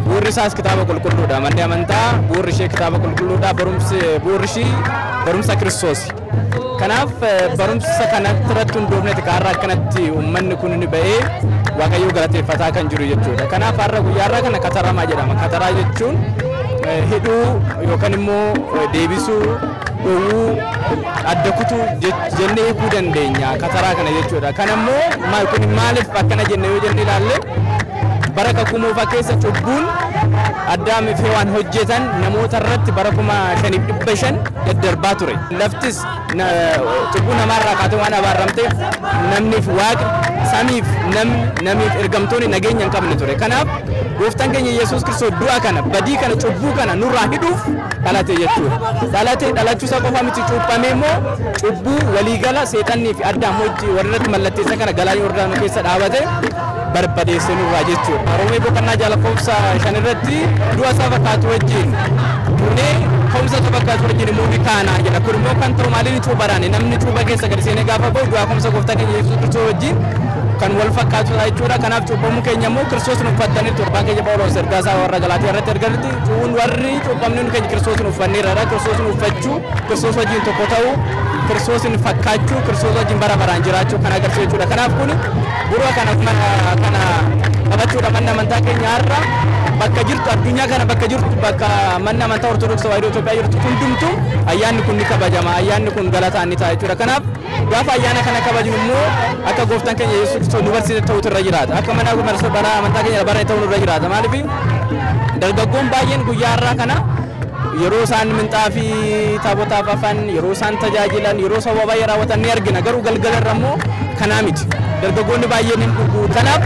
Bu'uurri isaas kitaaba qulqulluudha. Manni amantaa bu'uurri ishee kitaaba qulqulluudha. Barumsi bu'uurri ishii barumsa Kiristoos. Kanaaf barumsa kanatti irratti hundoofneeti kaarraa akkanatti uummanni kun ni ba'ee Waaqayyoo galateeffataa kan jiru jechuudha. Kanaaf har'a guyyaa har'aa kana kataramaa jedhama. Kataraa jechuun hidhuu yookaan immoo deebisuu, dhowwuu, adda kutuu jennee hiikuu dandeenya kataraa kana jechuudha. Kana immoo kun maaliif akkana jenne yoo jenne ilaalle, bara kakuu moofaa keessa cubbuun Addaamii fi Hewaan hojjetan namoota irratti bara 5500 daddarbaa ture. Laftis cubbuu namaarraa kaatee waan abaarramteef namniif waaqni, samiif namni, namiif ergamtoonni nageenya hin qabne ture. Kanaaf gooftaan keenya Yesuus Kiristoos du'a kana, badii kana, cubbuu kana nurraa hidhuuf dhalate jechuudha. Dhalate dhalachuusaa qofa miti, cuuphamee immoo cubbuu waliigala seexannii fi Addaam hojii warra irratti mallatteessa kana galaana Yordaanoo keessa dhaabate barbadeesse nurraa jechuudha. Roomee boqonnaa 6 lakkoofsa 5 irratti du'a isaa fakkaatu wajjin duunee ka'umsa isa fakkaatu wajjin immoo ni kaana jedha. Kun immoo kan ta'u maaliin? Cuuphaadhaan. Namni cuupha keessa gadi seenee gaafa ba'u du'aa ka'umsa gooftaa keenya Yesuus Kiristoos wajjin Kan wal fakkaatudha jechuudha. Kanaaf cuuphamuu keenya immoo Kiristoosin uffattanii torbaan keenya Phaawulos ergaa isaa warra Galaatiyaa irratti ergatti warri cuuphamni keenya Kiristoosin uffanneerra. Kiristoosin uffachuu, Kiristoos wajjin tokko ta'uu, Kiristoosin fakkaachuu, Kiristoos wajjin bara baraan jiraachuu kan agarsiisu jechuudha. Kanaaf kun bu'uura kana kana qabachuudha manni amantaa keenya har'a bakka jirtu addunyaa kana bakka jirtu bakka manni amantaa Ortodoksii Tawaahidoo Itoophiyaa jirtu hundumtu ayyaanni kun ni kabajama, ayyaanni kun galataan ni ta'a jechuudha. Kanaaf gaafa ayyaana kana kabajnu immoo akka gooftaan keenya Yesuus Kiristoos nu barsiise ta'utu irra jiraata. Akka mana bara amantaa keenya bara ta'utu irra jiraata. Maaliif dargaggoon baay'een guyyaa har'aa kana yeroo isaan minxaafii taabotaaf hafan, yeroo isaan tajaajilan, yeroo sababa baay'ee raawwatan ni argina. Garuu galgala irra immoo kanaa miti. Dargaggoonni baay'een hin dhugu. Kanaaf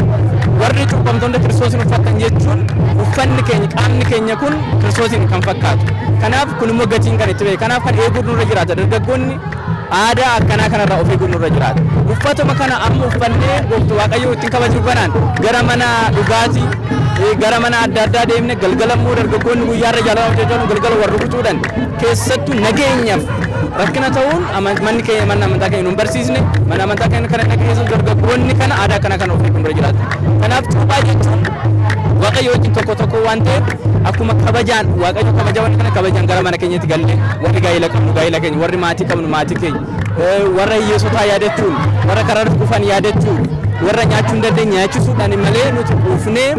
warri cuuphamtoonni Kiristoosin uffatan jechuun uffanni keenya qaamni keenya kun Kiristoosin kan fakkaatu. Kanaaf kun immoo gatiin kan itti ba'e. Kanaaf kan eeguun nurra jiraata. Dargaggoonni aadaa akkanaa kanarraa of eeguun nurra jiraata. Uffatuma kana amma uffannee gooftaa Waaqayyoo ittiin kabaju kanaan gara mana dhugaatii, gara mana adda addaa deemne galgala immoo dargaggoonni guyyaarra jaalala hojjetan galgala warra rukutuudhaan keessattuu nageenyaaf rakkina ta'uun manni keenya mana amantaa keenya nu barsiisne mana amantaa keenya kana keessa dargaggoonni kana aadaa kana kana of eeguun nurra jiraata. Kanaaf cuuphaa jechuun Waaqayyo wajjin tokko tokko waan ta'eef akkuma kabajaan Waaqayyo kabajaa waan kana kabajaan gara mana keenyatti galle warri gaa'ela qabnu gaa'ela keenya, warri maatii qabnu maatii keenya, warra hiyyeessotaa yaadachuun, warra karaa kufan yaadachuun, warra nyaachuu hin dandeenye nyaachisuudhaan malee nuti quufnee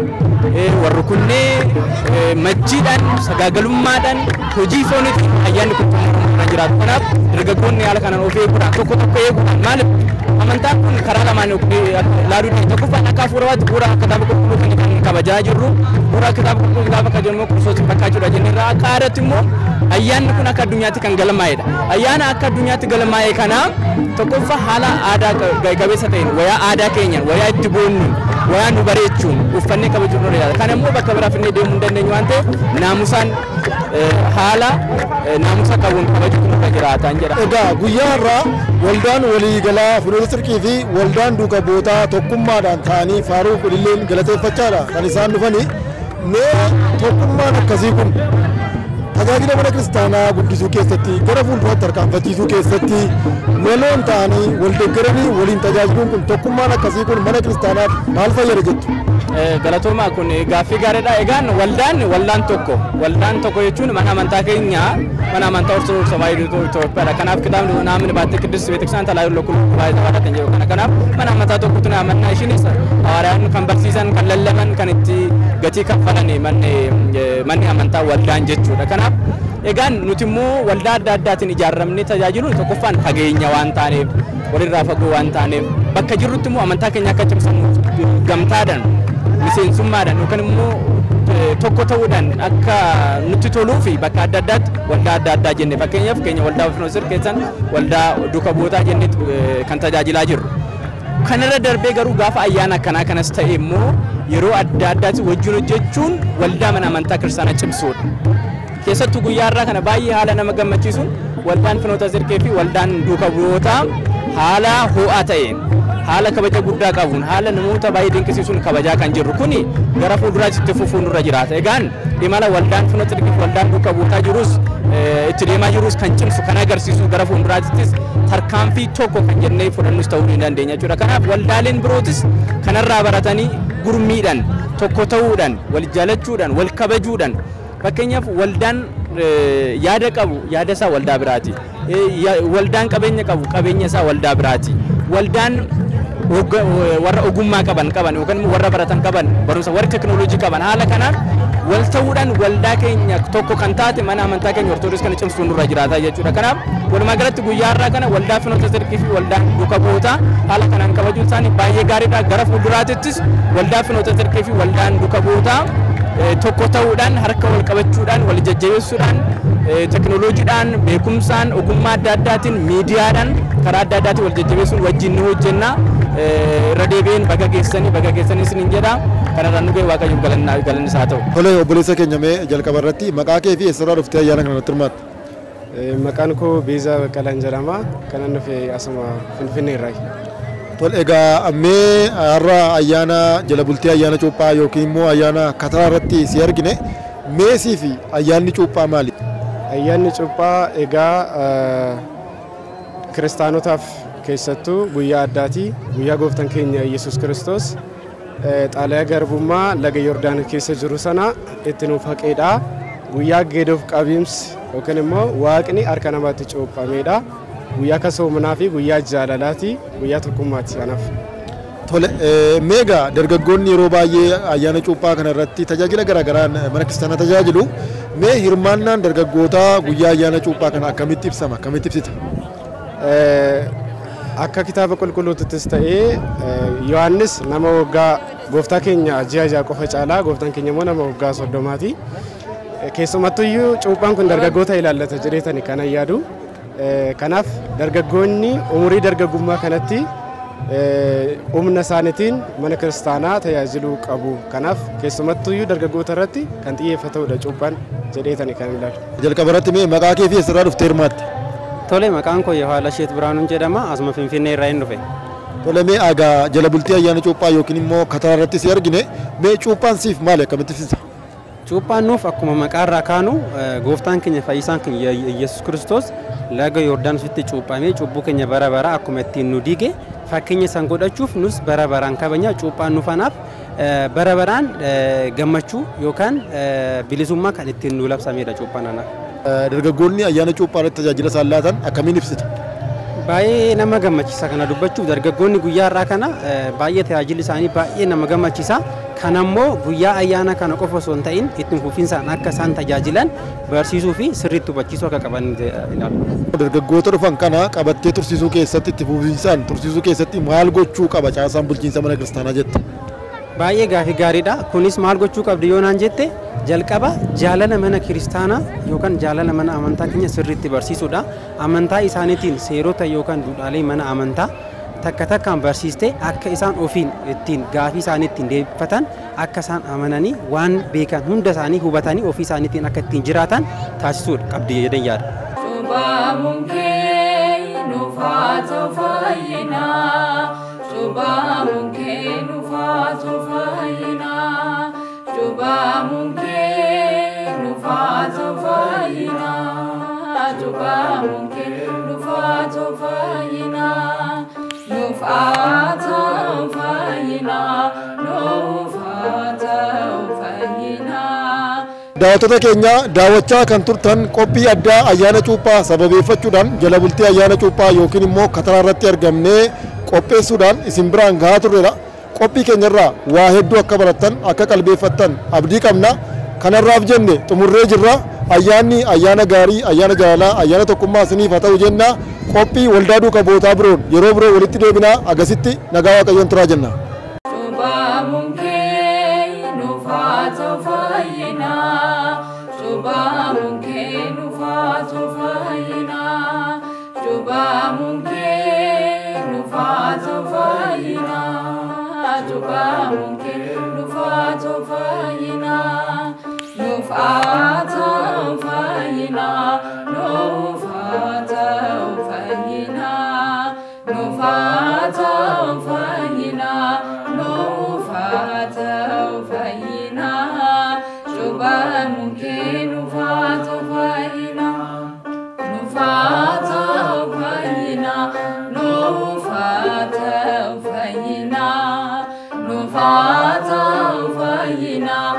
warri kunnee machiidhaan sagaagalummaadhaan hojii fooniitiin ayyaanni kun xumuramuudhaan jiraatu. Kanaaf dargaggoonni haala kanaan of eeguudhaan tokko tokko eeguudhaan maaliif amantaan kun karaa lamaan ilaaluu dandeenya. Tokkoffaan akka hafuuraatti bu'uura kitaaba qulqulluu kan kabajaa jirru, bu'uura kitaaba qulqulluu kitaaba akka jennu Kiristoos fakkaachuudha jennee akka aadaatti immoo ayyaanni kun akka addunyaatti kan galmaa'edha. Ayyaana akka addunyaatti galmaa'e kana tokkoffaa haala aadaa qabeessa ta'een wayaa aadaa keenyaan wayaa itti boonnuun wayaa nu bareechuun uffannee kabajuun nu jiraata. Kana immoo bakka biraa finnee deemuu hin dandeenyu waan ta'eef naamusaan haala naamusa qabuun kabajuutu nurra jiraataan jedha. Egaa guyyaa har'aa waldaan waliigalaa Finoota Sirqii fi waldaan duuka bootaa tokkummaadhaan ta'anii faaruu qulilleen galateeffachaadha kan isaan dhufanii. Mee tokkummaan akkasii kun tajaajila mana kiristaanaa guddisuu keessatti gara fuulduraatti tarkaanfachiisuu keessatti waloon ta'anii wal deeggaranii waliin tajaajiluun kun tokkummaan akkasii kun mana kiristaanaaf maal fayyada jettu? Galatoomaa kun gaaffii gaariidha. Egaan waldaan tokko jechuun mana amantaa keenya mana amantaa Ortodoksii Tawaahidoo Itoophiyaadha. Kanaaf kitaabni naamni baattee Qiddus Beetekiristiyaan talaayiluu lokkuu baay'ee kan jedhu kana. Kanaaf mana amantaa tokkotu amannaa ishiinis hawaaraan kan barsiisan kan lallaban kan itti gatii kaffalan manni amantaa waldaan jechuudha. Kanaaf egaan nuti immoo waldaa adda addaatiin ijaaramnee tajaajiluun tokkoffaan fageenya waan taaneef walirraa fagoo waan taaneef bakka jirrutti immoo amantaa keenya akka cimsannu gamtaadhaan miseensummaadhaan yookaan immoo tokko ta'uudhaan akka nutti toluu fi bakka adda addaatti waldaa adda addaa jenne fakkeenyaaf keenya waldaa Finoosir keessan waldaa duuka bu'ootaa jenne kan tajaajilaa jirru. Kanarra darbee garuu gaafa ayyaana akkanaa kanas ta'e immoo yeroo adda addaatti wajjin hojjechuun waldaa mana amantaa kiristaanaa cimsuudha. Keessattuu guyyaa har'aa kana baay'ee haala nama gammachiisuun waldaan Finoota Sirqee fi waldaan duuka bu'ootaa haala ho'aa ta'een haala kabaja guddaa qabuun haala namoota baay'ee dinqisiisuun kabajaa kan jirru kuni gara fuulduraatti itti fufuun nurra jiraata. Egaan imala waldaan Finoota Sirqee fi waldaan duuka bu'ootaa jirus itti deemaa jirus kan cimsu kan agarsiisu gara fuulduraattis tarkaanfii tokko kan jennee fudhannus ta'uu ni dandeenya jechuudha. Kanaaf waldaaleen birootis kanarraa baratanii gurmiidhaan tokko ta'uudhaan wal jaalachuudhaan wal kabajuudhaan fakkeenyaaf waldaan yaada qabu yaada isaa waldaa biraati. Waldaan qabeenya qabu qabeenya isaa waldaa biraati. Waldaan warra ogummaa qaban yookaan immoo warra baratan qaban barumsa warra teknooloojii qaban haala kanaan wal ta'uudhaan waldaa keenya tokko kan taate mana amantaa keenya Ortodoksii kana cimsuun nurra jiraata jechuudha. Kanaaf walumaa galatti guyyaa har'aa kana waldaa Finoota Sirqii fi waldaa duuka bu'ootaa haala kanaan kabajuun isaanii baay'ee gaariidha. Gara fuulduraattis waldaa Finoota Sirqii fi waldaan duuka bu'ootaa tokko ta'uudhaan harka wal qabachuudhaan wal jajjabeessuudhaan teknooloojiidhaan beekumsaan ogummaa adda addaatiin miidiyaadhaan karaa adda addaatiin wal jajjabeessuun wajjin ni hojjenna. Irra deebiin baga geessanii isiniin jedha. Kanarraan nu ga'e Waaqayyoof galanni isaa ta'u. Tolee obboleessa keenya mee jalqaba irratti maqaa kee fi eessarraa dhuftee ayyaana kana irratti hirmaatte? Maqaan koo Beezaa Baqqalaan jedhama. Kanan dhufe asuma Finfinnee irraa. Tole egaa mee har'a ayyaana jala bultee ayyaana cuuphaa yookiin immoo ayyaana kataraa irratti si argine meesii fi ayyaanni cuuphaa maali? Ayyaanni cuuphaa egaa kiristaanotaaf Keessattuu guyyaa addaati. Guyyaa gooftaan keenya Yesuus Kiristoos xaalayaa garbummaa laga Yordaanos keessa jiru sana itti nuuf haqeedha. Guyyaa geedoof qabiinsi yookiin immoo waaqni harka namaatti cuuphameedha. Guyyaa kasoomanaa fi guyyaa jaalalaati. Guyyaa tokkummaati kanaaf. Tole, meegaa dargaggoonni yeroo baay'ee ayyaana cuuphaa kana irratti tajaajila garaagaraan mana kiristaanaa tajaajilu. Mee hirmaannaan dargaggootaa guyyaa ayyaana cuuphaa kana akkamitti ibsama? Akkamitti ibsita? Akka kitaaba qulqulluuttis ta'ee Yohaannis nama waggaa gooftaa keenya ji'a 6 qofa caalaa, gooftaan keenya immoo nama waggaa 30ti. Keessumattuyyuu cuuphaan kun dargaggoota ilaallata jedheetani kana yaadu. Kanaaf dargaggoonni umurii dargaggummaa kanatti humna isaaniitiin mana kiristaanaa tajaajiluu qabu. Kanaaf keessumattuyyuu dargaggoota irratti kan xiyyeeffatudha cuuphaan jedheetani kan ilaalu. Jalqaba irratti mee maqaa kee fi eessarraa dhuftee hirmaatte? Tole, maqaan koo Yohaala Sheet Biraanuun jedhama. Asuma Finfinnee irraa hin dhufe. Tole, mee egaa jala bultii ayyaana cuuphaa yookiin immoo kataa irratti si argine, mee cuuphaan siif maali, akkamitti ibsita? Cuuphaan nuuf akkuma maqaarraa kaanu gooftaan keenya fayyisaan keenya Yesuus Kiristoos laga Yordaanositti cuuphamee cubbuu keenya bara bara akkuma ittiin nu diige fakkeenya san godhachuuf nus bara baraan kabajna. Cuuphaan nuuf anaaf bara baraan gammachuu yookaan bilisummaa kan ittiin nu labsamedha cuuphaan anaaf. Dargaggoonni ayyaana cuuphaa irratti tajaajila isaan laatan akkamiin ibsita? Baay'ee nama gammachiisa kana dubbachuuf. Dargaggoonni guyyaa har'aa kana baay'ee tajaajilli isaanii baay'ee nama gammachiisa. Kanammoo guyyaa ayyaana kana qofa osoo hin ta'in ittiin fufinsaan akka isaan tajaajilan barsiisuu fi sirriitti hubachiisuu akka qaban ilaalu. Dargaggoota dhufan kana qabattee tursiisuu keessatti, itti fufinsaan tursiisuu keessatti maal gochuu qaba caasaan bulchiinsa mana kiristaanaa jette? Baay'ee gaafii gaariidha. Kunis maal gochuu qabdi yoo naan jette, jalqaba jaalala mana kiristaanaa yookaan jaalala mana amantaa keenya sirriitti barsiisuudha. Amantaa isaaniitiin seerota yookaan duudhaalee mana amantaa takka takkaan barsiistee akka isaan ofiin ittiin gaafii isaanii ittiin deebifatan, akka isaan amananii waan beekan hunda isaanii hubatanii ofii isaaniitiin akka ittiin jiraatan taasisuudha qabdi jedheen yaada. Cuuphamuun kee nuuf haa ta'u fayyinaa. Cuuphamuun kee nuuf haa ta'u fayyinaa. Cuuphamuun kee nuuf haa ta'u fayyinaa. Cuuphamuun kee nuuf haa ta'u fayyinaa. Nuuf haa ta'u fayyinaa. Nuuf haa ta'u fayyinaa. Daawwattoota keenya, daawwachaa kan turtan qophii addaa ayyaana cuuphaa sababeeffachuudhaan jala bultii ayyaana cuuphaa yookiin immoo kataraa irratti argamnee qopheessuudhaan isin biraan gahaa turredha. Qophii keenyarraa waa hedduu akka barattan, akka qalbeeffattan abdii qabna. Kanarraaf jenne xumurree jirra. Ayyaanni ayyaana gaarii, ayyaana jaalalaa, ayyaana tokkummaa isiniif haa ta'u jenna. Qophii waldaa duuka bootaa biroon yeroo biroo walitti deebinaa, agasitti nagaa Waaqayyoon turaa jenna. Cuuphamuun kee nuuf haa ta'u fayyinaa. Cuuphamuun kee nuuf haa ta'u fayyinaa. Cuuphamuun kee nuuf haa ta'u fayyinaa. Cuuphamuun kee nuuf haa ta'u fayyinaa. Nuuf haa ta'u fayyinaa. Nuuf haa ta'u fayyinaa. Nuuf haa ta'u fayyinaa. Nuuf haa ta'u fayyinaa. Cuuphamuun kee nuuf haa ta'u fayyinaa. Nuuf haa ta'u fayyinaa. Nuuf haa ta'u fayyinaa. Nuuf haa ta'u fayyinaa.